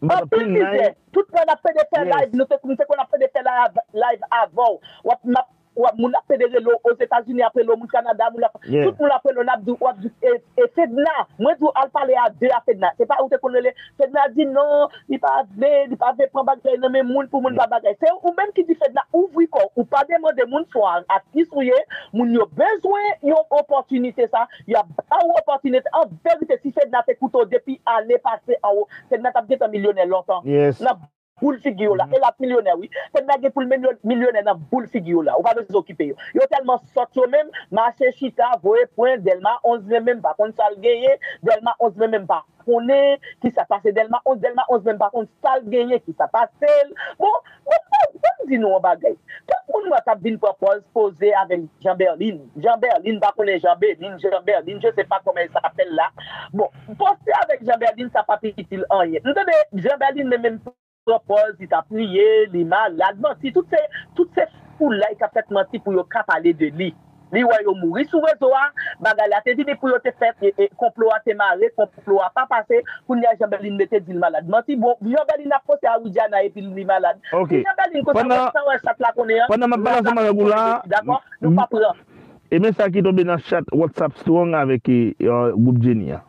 M pase anpil mizè. Tout moun ap pede fè live, nou te, nou te konn ap pede fè live, live avè w. W ap, m ap, w ap, moun ap pede rele w Ozetazini, ap rele w moun Kanada, moun ap, tout moun ap rele w, n ap di, w ap di, e, e Fedna, mwen di w al pale a de a Fedna. Se pa ou te konn rele, Fedna di non, li pa vle, li pa vle pran bagay nan men moun pou moun pa bagay. Se ou menm ki di Fedna, ouvri kò w, ou pa demande moun, se yon atis ou ye, moun yo bezwen yon opòtinite sa, y ap ba ou opòtinite. An verite, si Fedna te koute w depi ane pase anwo, Fedna t ap gentan milyonè lontan. Nan boul figi w la. E l ap milyonè, wi. Fedna gen pou l milyo-, milyonè nan boul figi w la. Ou pa bezwen okipe yo. Yo tèlman sòt yo menm, mache chita, voye pwen, Dèlma onz menm, menm pa konn sa l genyen. Dèlma onz menm, menm pa konnen ki sa pase Dèlma onz. Dèlma onz menm pa konn sa l genyen, ki sa pase l. Bon, bon, bon, bon, m di nou yon bagay. Tout moun mwen t ap vin pran pòz poze avèk Jean Berlin. Jean Berlin, pa konnen Jean Berlin, Jean Berlin, je sais pas comment il s'appelle là. Bon, poze avèk Jean Berlin, sa p ap itil anyen. M tande Jean Berlin, men menm pran pòz, li t ap priye, li malad, manti, tout se, tout se foulay k ap fèt manti pou yo ka pale de li. Li wè yo mouri sou rezo a, bagay la te vini pou yo te fè, e, e, konplo a te mare, konplo a pa pase, kounye a Jean Berlin mete di l malad. Manti, bon, Jean Berlin ap poste a Widiana epi li malad. Si Jean Berlin konsa, wè sa wè chat la konnen an, pandan m ap pale ansanm avèk ou la, dakò? Nou pa pran. E men sa ki tonbe nan chat WhatsApp Strong avèk, e, e, gwoup Jenny a.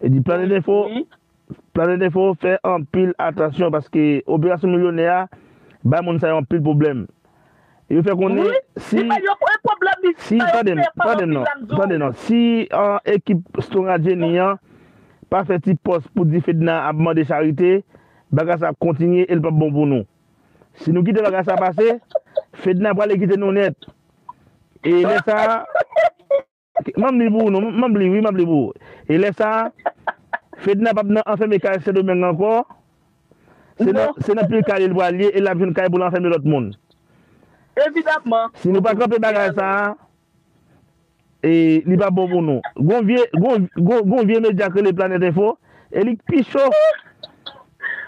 E di Planet Info, Planet Info fè anpil atansyon paske operasyon milyonè a bay moun sa yo anpil pwoblèm. Yo fè konnen si, si, tande m, tande m non, tande non. Si, an, ekip Strong a Jenny an pa fè ti pòs pou di Fedna ap mande charite, bagay sa ap kontinye e l p ap bon pou nou. Si nou kite bagay sa pase, Fedna prale kite nou nèt. E lè sa a, m ap li pou ou non, m ap li, wi, m ap li pou ou. E lè sa a, Fedna p ap nan anfème kay Sendomeng ankò. Se nan, se nan pil kay li pral ye e l ap jwenn kay pou l anfème lòt moun. Evidamman. Si nou pa kanpe bagay sa a, e li p ap bon pou nou. Gon vye, gon, gon, gon vye medya k rele Planet Info, e li k pi cho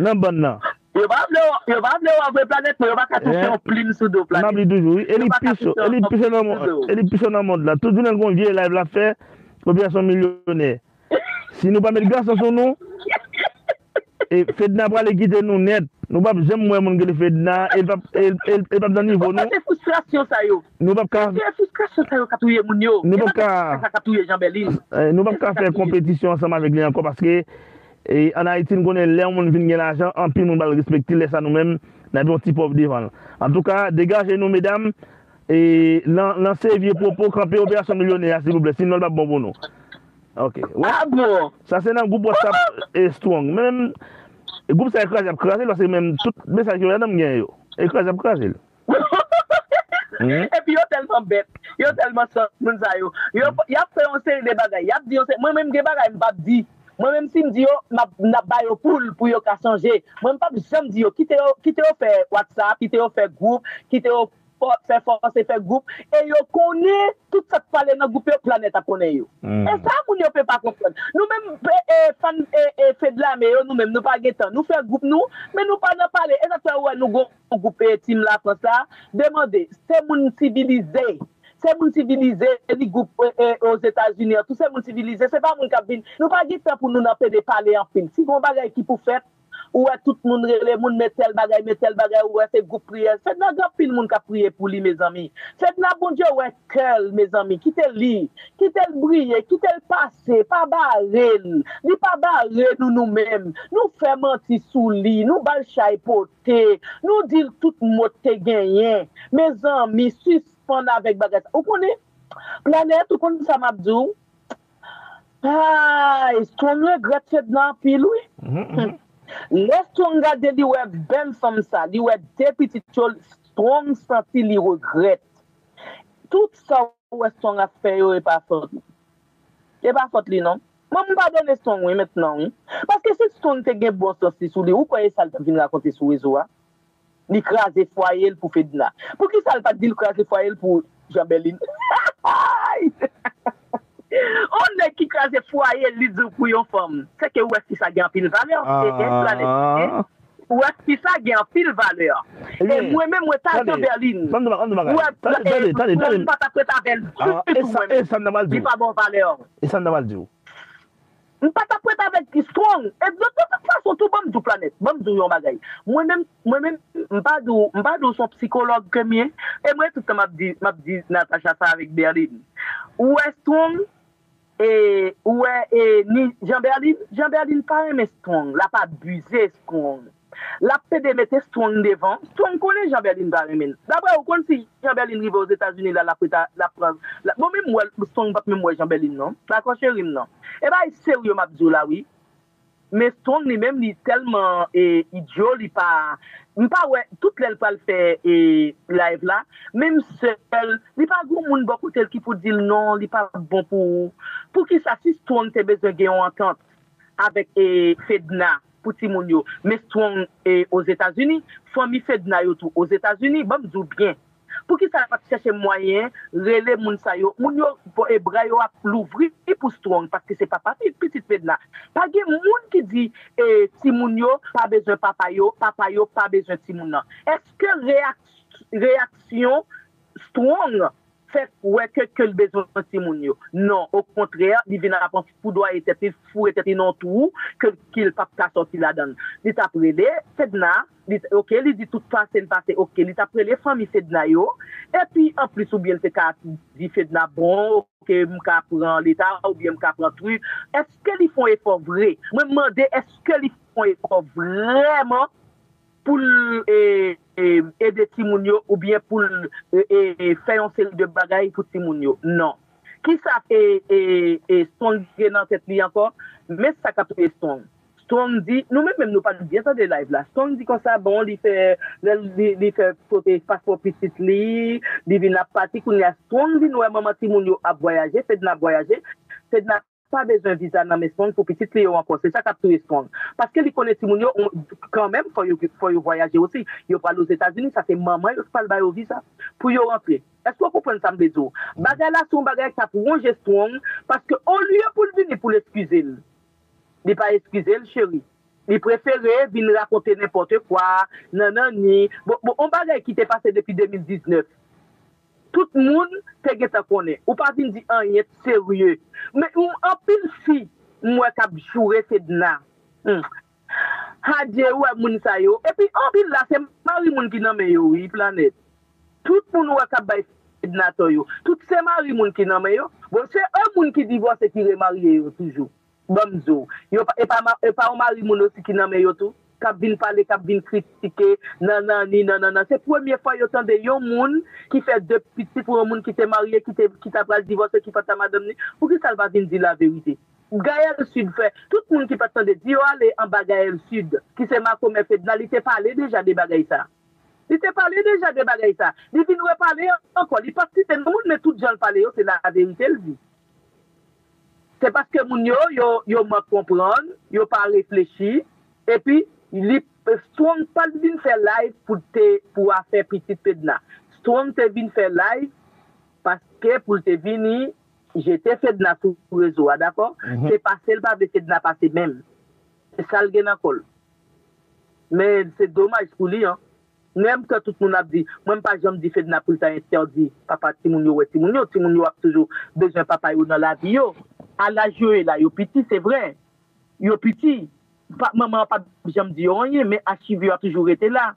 nan bann nan. Yo pa vle w, yo pa vle w antre Planet, men yo pa ka touche yon plim sou do Planet. M ap li toujou, wi. E li pi cho, e li pi cho nan mond, e li pi cho nan mond lan. Tout jounen l gon vye live l ap fè, operasyon milyonè. Si nou pa met gason sou nou, e Fedna prale kite nou nèt. Nou p ap janm wè moun k rele Fedna, e l p ap, e l, e l, e l p ap nan nivo nou. Kote fristrasyon sa yo? Nou p ap ka. Kote fristrasyon sa yo ka touye moun yo? Nou p ap ka. Sa ka touye Jean Berlin. Eh, nou p ap ka fè konpetisyon ansanm avèk li ankò paske, e, ann Ayiti, n konnen lè yon moun vin gen lajan, anpil moun pral respekte l, lè sa nou menm, n ap yon ti pòv devan l. Antouka, degaje nou, medam, e, lan-, lanse vye pwopo, kanpe operasyon milyonè a, silvouplè, sinon l p ap bon pou nou. Ok. Wè. Ah bon? Sa se nan gwoup WhatsApp, e, Strong. Men menm, gwoup sa ekraze, ap kraze l, paske menm tout mesaj yo ladan m gen yo. Ekraze, ap kraze l. Epi yo tèlman tèlman bèt. Yo tèlman sòt, moun sa yo. Yo, y ap fè yon seri de bagay. Y ap di yon seri, mwen menm, gen bagay m p ap di. Mwen menm, si m di yo, m ap, m ap ba yo poul pou yo ka chanje. Mwen, m p ap janm di yo, kite yo, kite yo fè WhatsApp, kite yo fè gwoup, kite yo fò- fè fòse fè gwoup. E yo konnen tout sa k pale nan gwoup yo, Planèt ap konnen yo. E sa moun yo pe pa konprann. Nou menm, e, e, fan, e, e, Fedlame yo, nou menm, nou pa gen tan. Nou fè gwoup nou, men nou pa nan pale. E sa k fè ou wè nou gon gwoup, e, Team Lafrans la, demande, se moun sivilize. Se moun sivilize, li gwoup, e, e, Ozetazini an, tou se moun sivilize. Se pa moun k ap vin, nou pa gen tan pou nou nan pede pale anpil. Si gon bagay ki pou fèt, ou wè tout moun rele moun, men tèl bagay, men tèl bagay, ou wè se gwoup priyè. Fedna gen anpil moun k ap priye pou li, mezanmi. Fedna, Bondye wè kè l, mezanmi. Kite li, kite l briye, kite l pase, pa bare l. Li pa bare nou, nou menm. Nou fè manti sou li, nou ba l chay pote, nou di l tout mo te genyen. Mezanmi, sispann avèk bagay sa. Ou konnen, Planèt, ou konn sa m ap di w? Ay, Strong regrèt Fedna anpil, wi. Lè Strong gade, li wè bèl fanm sa, li wè de pitit yo, Strong santi li regrèt. Tout sa w wè Strong ap fè yo, e pa fòt li. E pa fòt li, non. Mwen, m padone Strong, wi, mentnan, wi. Paske si Strong te gen bon sans li sou li, ou kwè e sa l t ap vin rakonte sou rezo a? Li kraze fwaye l pou Fedna. Poukisa l pa t di l kraze fwaye l pou Jean Berlin? On nèg ki kraze fwaye l, li di w pou yon fanm. Se ke ou wè fi sa gen anpil valè. E, e, Planèt. E, ou wè fi sa gen anpil valè. E mwen menm, mwen ta Jean Berlin. Ou wè, e, mwen, m pa t ap ret avè l ditou, mwen menm. Li pa bon valè. E sa m nan pral di w. M pa t ap ret avèk Strong. E de tout fason, tou, ban m di w, Planèt, ban m di w yon bagay. Mwen menm, mwen menm, m pa di w, m pa di w se yon psikològ ke m ye. E mwen, tout tan m ap di, m ap di Natacha sa avèk Berlin. Ou wè Strong, e, ou wè, e, ni Jean Berlin, Jean Berlin pa renmen Strong, l ap abize Strong. L ap pede mete Strong devan. Strong konnen Jean Berlin pa renmen l. Daprè ou, konn si Jean Berlin rive Ozetazini la, l ap reta, l ap pran, l ap, bon, menm wè, Strong p ap menm wè Jean Berlin, non. Dakò, cheri m, non. E bagay serye m ap di w la, wi. Men Strong, li menm, li tèlman, e, idyo, li pa, m pa wè, tout lè l pral fè, e, live la, menm sèl, li pa gon moun bò kote l ki pou di l non, li pa bon pou ou. Poukisa si Strong te bezwen gen yon antant avèk, e, Fedna pou timoun yo. Men Strong, e, Ozetazini, fanmi Fedna yo tou Ozetazini, ban m di w byen. Poukisa l pa t chèche mwayen rele moun sa yo? Moun yo, e, bra yo ap louvri pou Strong, paske se papa pi- pitit Fedna. Pa gen moun ki di, e, timoun yo pa bezwen papa yo, papa yo pa bezwen timoun nan. Èske reyak- reyaksyon Strong fè wè ke, ke l bezwen timoun yo. Non, okontrè, li vin ap anfoudwaye tèt li, foure tèt li nan yon twou ke, ke l p ap ka sòti ladan l. Li t ap rele Fedna, li, oke, li di tout pase l pase, oke, li t ap rele fanmi Fedna yo, epi anplis oubyen l te ka di Fedna, bon, oke, m ka pran leta, oubyen m ka pran trik. Èske li fè yon efò vre? Mwen mande, èske li fè yon efò vrèman pou l, e, e, ede timoun yo oubyen pou l, e, e, e, fè yon seri de bagay pou timoun yo? Non. Kisa, e, e, e, Strong gen nan tèt li ankò? Men sa k ap touye Strong. Strong di, nou menm menm nou pa t byen tande live la. Strong di konsa, bon, li fè, lè li, li fè kote paspò pitit li, li vin ap pati, kounye a Strong vin wè manman timoun yo ap vwayaje, Fedna ap vwayaje. Fedna pa bezwen viza nan men Strong pou pitit li yo ankò. Se sa k ap touye Strong. Paske li konnen timoun yo, kanmenm, fò yo, fò yo vwayaje osi. Yo pral Ozetazini, sa se manman yo ki pral ba yo viza pou yo rantre. Èske w konprann sa m vle di w? Bagay la se yon bagay k ap wonje Strong, paske olye pou l vini pou l eskize l, li pa eskize l, cheri. Li prefere vin rakonte nenpòt kwa, nananni. Bon, bon, yon bagay ki te pase depi de mil diznèf. Tout moun te gentan konnen. Ou pa vin di anyen serye. Men, m, anpil fi, m wè k ap joure Fedna. Hmm. Adye, ou wè moun sa yo. Epi, anpil la, se mari moun ki nan men yo, wi, Planèt. Tout moun ou wè k ap bay Fedna tò yo. Tout se mari moun ki nan men yo. Bon, se yon moun ki divòse ki remarye yo toujou. Ban m di w. Yo pa, e pa ma- e pa yon mari moun osi ki nan men yo tou? K ap vin pale, k ap vin kritike, nananni, nanannan. Se premye fwa yo tande yon moun ki fè de pitit pou yon moun ki te marye, ki te, ki ta pral divòse, ki pa t a madanm ni. Poukisa l pa vin di laverite? Gaël Sud fè, tout moun ki pa t tande, di yo ale anba Gaël Sud, ki se makomè Fedna, li te pale deja de bagay sa. Li te pale deja de bagay sa. Li vin repale ankò. Li pa site non moun, men tout jan l pale yo, se laverite l di. Se paske moun yo, yo, yo mank konprann, yo pa reflechi, epi li, Strong pa t vin fè live pou te, pou afè pitit Fedna. Strong te vin fè live paske pou l te vini jete Fedna sou rezo a, dakò? Se pase l pa vle Fedna pase menm. Se sa l gen nan kò l. Men se domaj pou li, an. Menm ke tout moun ap di, mwen m pa janm di Fedna pou l ta entèdi papa timoun yo wè timoun yo. Timoun yo ap toujou bezwen papa yo nan lavi yo. A laj yo ye la, yo piti, se vre. Yo piti. Pa, manman an pa janm di yo anyen, men achiv yo ap toujou rete la.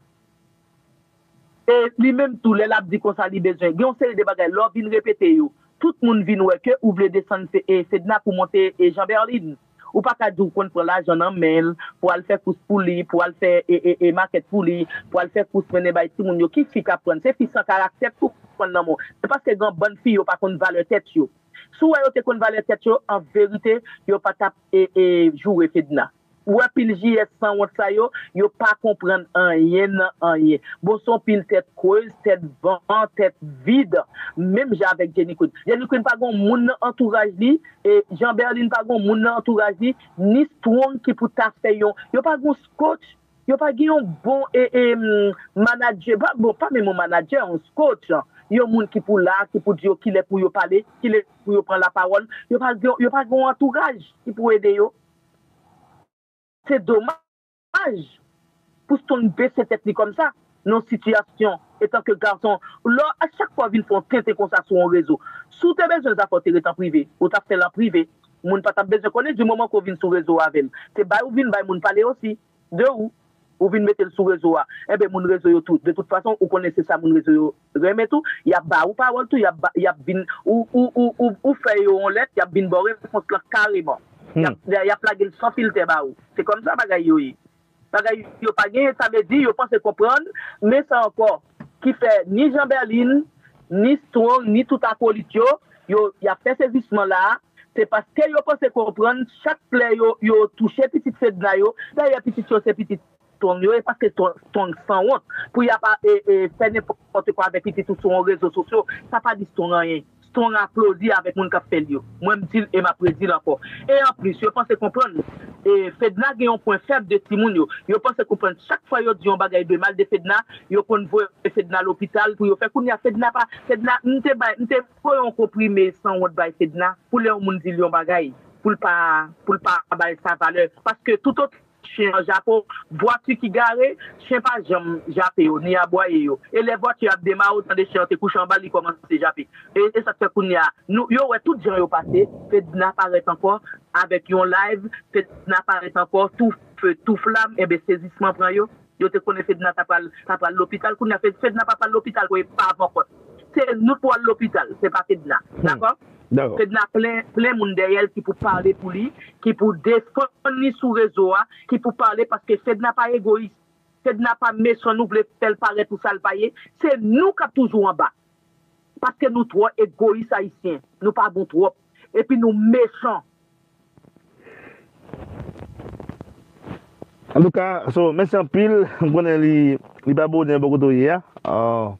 E li menm tou, lè l ap di konsa li bezwen, gen yon seri de bagay, lè w vin repete yo, tout moun vin wè ke ou vle desann Fe- e Fedna pou monte e Jean Berlin. Ou pa ka di w konn pran lajan nan men l, pou al fè kous pou li, pou al fè e, e, e makèt pou li, pou al fè kous mennen bay timoun yo. Ki fi k ap pran? Se fi san karaktè k pou pran nan men w. Se paske gen yon bann fi yo pa konn valè tèt yo. Si w wè yo te konn valè tèt yo, an verite, yo pa t ap e, e, joure Fedna. Ou wè pil J S sanwont sa yo, yo pa konprann anyen nan anyen. Bon, se yon pil tèt krez, tèt van, tèt vid, menm jan avèk Jenny Queen. Jenny Queen pa gen yon moun nan antouraj li, e Jean Berlin pa gen yon moun nan antouraj li, ni Strong ki pou ta fè yon, yo pa gen yon coach, yo pa gen yon bon e, e, mm, manager, pa, bon, pa menm yon manager, yon coach, yon moun ki pou la, ki pou di yo kilè pou yo pale, kilè pou yo pran lapawòl, yo pa gen, yo pa gen yon antouraj ki pou ede yo. Se domaj pou Strong bese tèt li kòmsa nan yon sitiyasyon, etanke gason, lè a chak fwa w vin fè yon tenten konsa sou yon rezo. Si w te bezwen zafè w te ret an prive, ou t ap fè l an prive. Moun pa t ap bezwen konnen di moman ke w vin sou rezo avè l. Se bay ou vin bay moun pale osi de ou. Ou vin mete l sou rezo a. Enben, moun rezo yo tou, de tout fason, ou konnen se sa moun rezo yo renmen tou, y ap ba ou pawòl tou, y ap, ba- y ap vin, ou, ou, ou, ou, ou fè yo yon lèt, y ap vin ba w repons lan kareman. Y ap, y ap lage l san filtè ba ou. Se kòmsa bagay yo ye. Bagay yo pa genyen, sa vle di, yo panse konprann, men sa ankò, ki fè ni Jean Berlin, ni Strong, ni tout akolit yo, yo, y ap fè sezisman la a, se paske yo panse konprann, chak lè yo, yo touche pitit Fedna yo, dayè pitit yo se pitit Strong yo, e paske Strong, Strong sanwont, pou y ap, e, e, fè nenpòt kwa avèk pitit ou sou yon rezo sosyo, sa pa di Strong anyen. Strong aplodi avèk moun k ap fè l yo. Mwen, m di l e m ap redi l ankò. E anplis, yo panse konprann, e, Fedna gen yon pwen fèb de timoun yo. Yo panse konprann, chak fwa yo di yon bagay de mal de Fedna, yo konn voye Fedna lopital pou yo fè. Kounye a, Fedna pa, Fedna, m te bay, m te voye yon konprime sanwont bay Fedna, pou lè yon moun di l yon bagay, pou l pa, pou l pa bay sa valè. Paske tout chen an jape w, vwati ki gare, chen pa janm jape yo, ni abwaye yo. E lè vwati ap demare, w tande chen an te kouche anba, li kòmanse jape. E, e sa k fè kounye a, nou, yo wè tout jan yo pase, Fedna parèt ankò avèk yon live, Fedna parèt ankò, tou fe, tou flam, enben sezisman pran yo. Yo te konnen Fedna ta pral, ta pral lopital. Kounye a, Fed- Fedna pa pral lopital, pou e pa ankò. Se nou k pou al lopital, se pa Fedna. Dakò? Dakò. Fedna plen, plen moun dèyè l ki pou pale pou li, ki pou defann li sou rezo a, ki pou pale paske Fedna pa egoyis. Fedna pa mechan, nou vle fè l parèt pou sa l pa ye. Se nou k ap toujou anba. Paske nou twò egoyis ayisyen. Nou pa bon twòp. Epi nou mechan. Antouka, so, mèsi anpil. M konnen li, li pa bonè bò kote w ye a. Ah.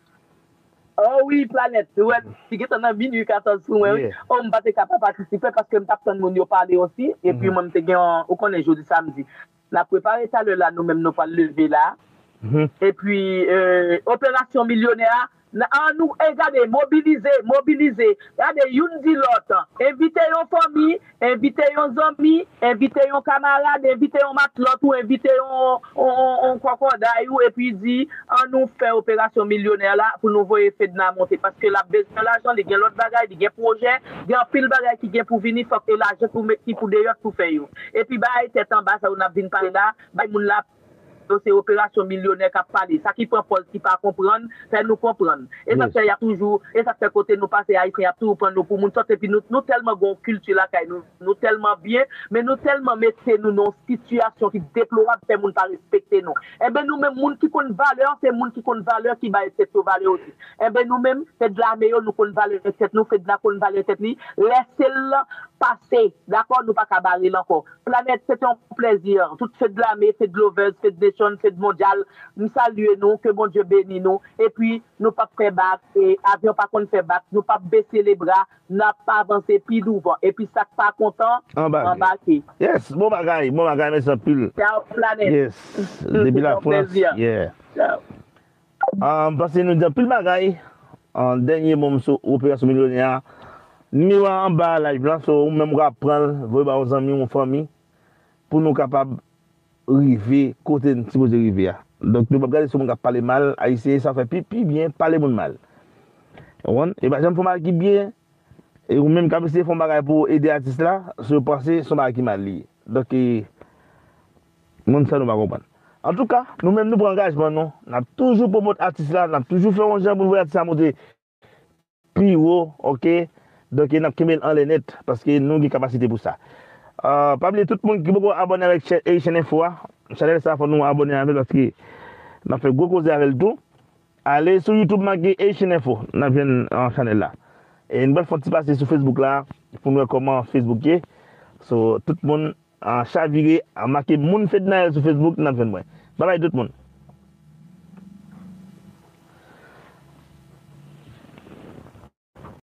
Oh wi, Planèt. Ou wè, li gentan nan minui katòz pou mwen, wi. Yeah. Oh, m pa te ka pa patisipe paske m t ap tann moun yo pale osi. Epi mwen, m te gen yon, ou konnen jodi samdi. N ap prepare talè la, nou menm nou pral leve la. Epi, euh, operasyon milyonè a, n- an nou, e gade, mobilize, mobilize. Gade, youn di lòt, envite yon fanmi, envite yon zanmi, envite yon kamarad, envite yon matlòt ou envite yon, yon, yon, yon kòkòday ou, epi di, an nou fè operasyon milyonè la pou nou voye Fedna monte. Paske l ap bezwen lajan, li gen lòt bagay, li gen pwojè, gen anpil bagay ki gen pou vini, fòk e lajan pou met ki pou deyò pou fè yo. Epi bagay tèt anba sa yo n ap vin pale la, bay moun la yo se operasyon milyonè k ap pale. Sa ki pran pòz ki pa konprann, fè nou konprann. E sa k fè y ap toujou, e sa k fè kote nou pase, Ayisyen y ap toujou pran nou pou moun sòt, epi nou, nou tèlman gen yon kilti lakay nou, nou tèlman byen, men nou tèlman mete nou nan yon sitiyasyon ki deplorab, fè moun pa respekte nou. Enben nou menm, moun ki konn valè, se moun ki konn valè ki bay tèt yo valè osi. Enben nou menm, Fedlame yo, nou konn valè tèt nou, Fedna konn valè tèt li, lèse l pase, dakò, nou pa ka bare l ankò. Planèt, se te yon plèzi. Tout Fedlame, Fedlovers, Fedne John Saint Mondial, m salye nou, ke Bondye beni nou, epi nou p ap fè bak, e avyon pa konn fè bak, nou p ap bese lebra, n ap avanse pi douvan, epi sa k pa kontan, anbake. Yes, bon bagay, bon bagay, mèsi anpil. Tchao, Planet. Yes, depi Lafrans, yeah. Tchao. Ah, m panse nou di anpil bagay. An dènye mo m sou operasyon milyonè a. Nimewo a anba live lan, so ou menm ou ka pran l, voye ba yon zanmi, yon fanmi, pou nou kapab rive kote n sipoze rive a. Donk, nou p ap gade sou moun k ap pale mal Ayisyen, sa fè pi, pi byen pale moun mal. Ou konprann? E pa janm fè yon bagay ki byen, e ou menm k ap eseye fè yon bagay pou ede atis la, si w panse se yon bagay ki mal li ye. Donk, e, moun sa nou pa konprann. Antouka, nou menm nou pran angajman nou, n ap toujou pwomot atis la, n ap toujou fè yon jan pou n voye atis la monte pi wo, oke? Donk, e n ap kenbe l anlè nèt, paske nou gen kapasite pou sa. Ah, pa bliye tout moun ki poko abòne avèk chè-, Haitian Info a, chanèl sa fò nou abòne avè l paske n ap fè gwo koze avè l tou. Ale sou YouTube make Haitian Info, n ap jwenn, ah, chanèl la. E n pral fè yon ti pase sou Facebook la, pou n wè kòman Facebook ye. So, tout moun, ah, chavire, ah, make Moun Fednaelle sou Facebook, n ap jwenn mwen. Babay tout moun.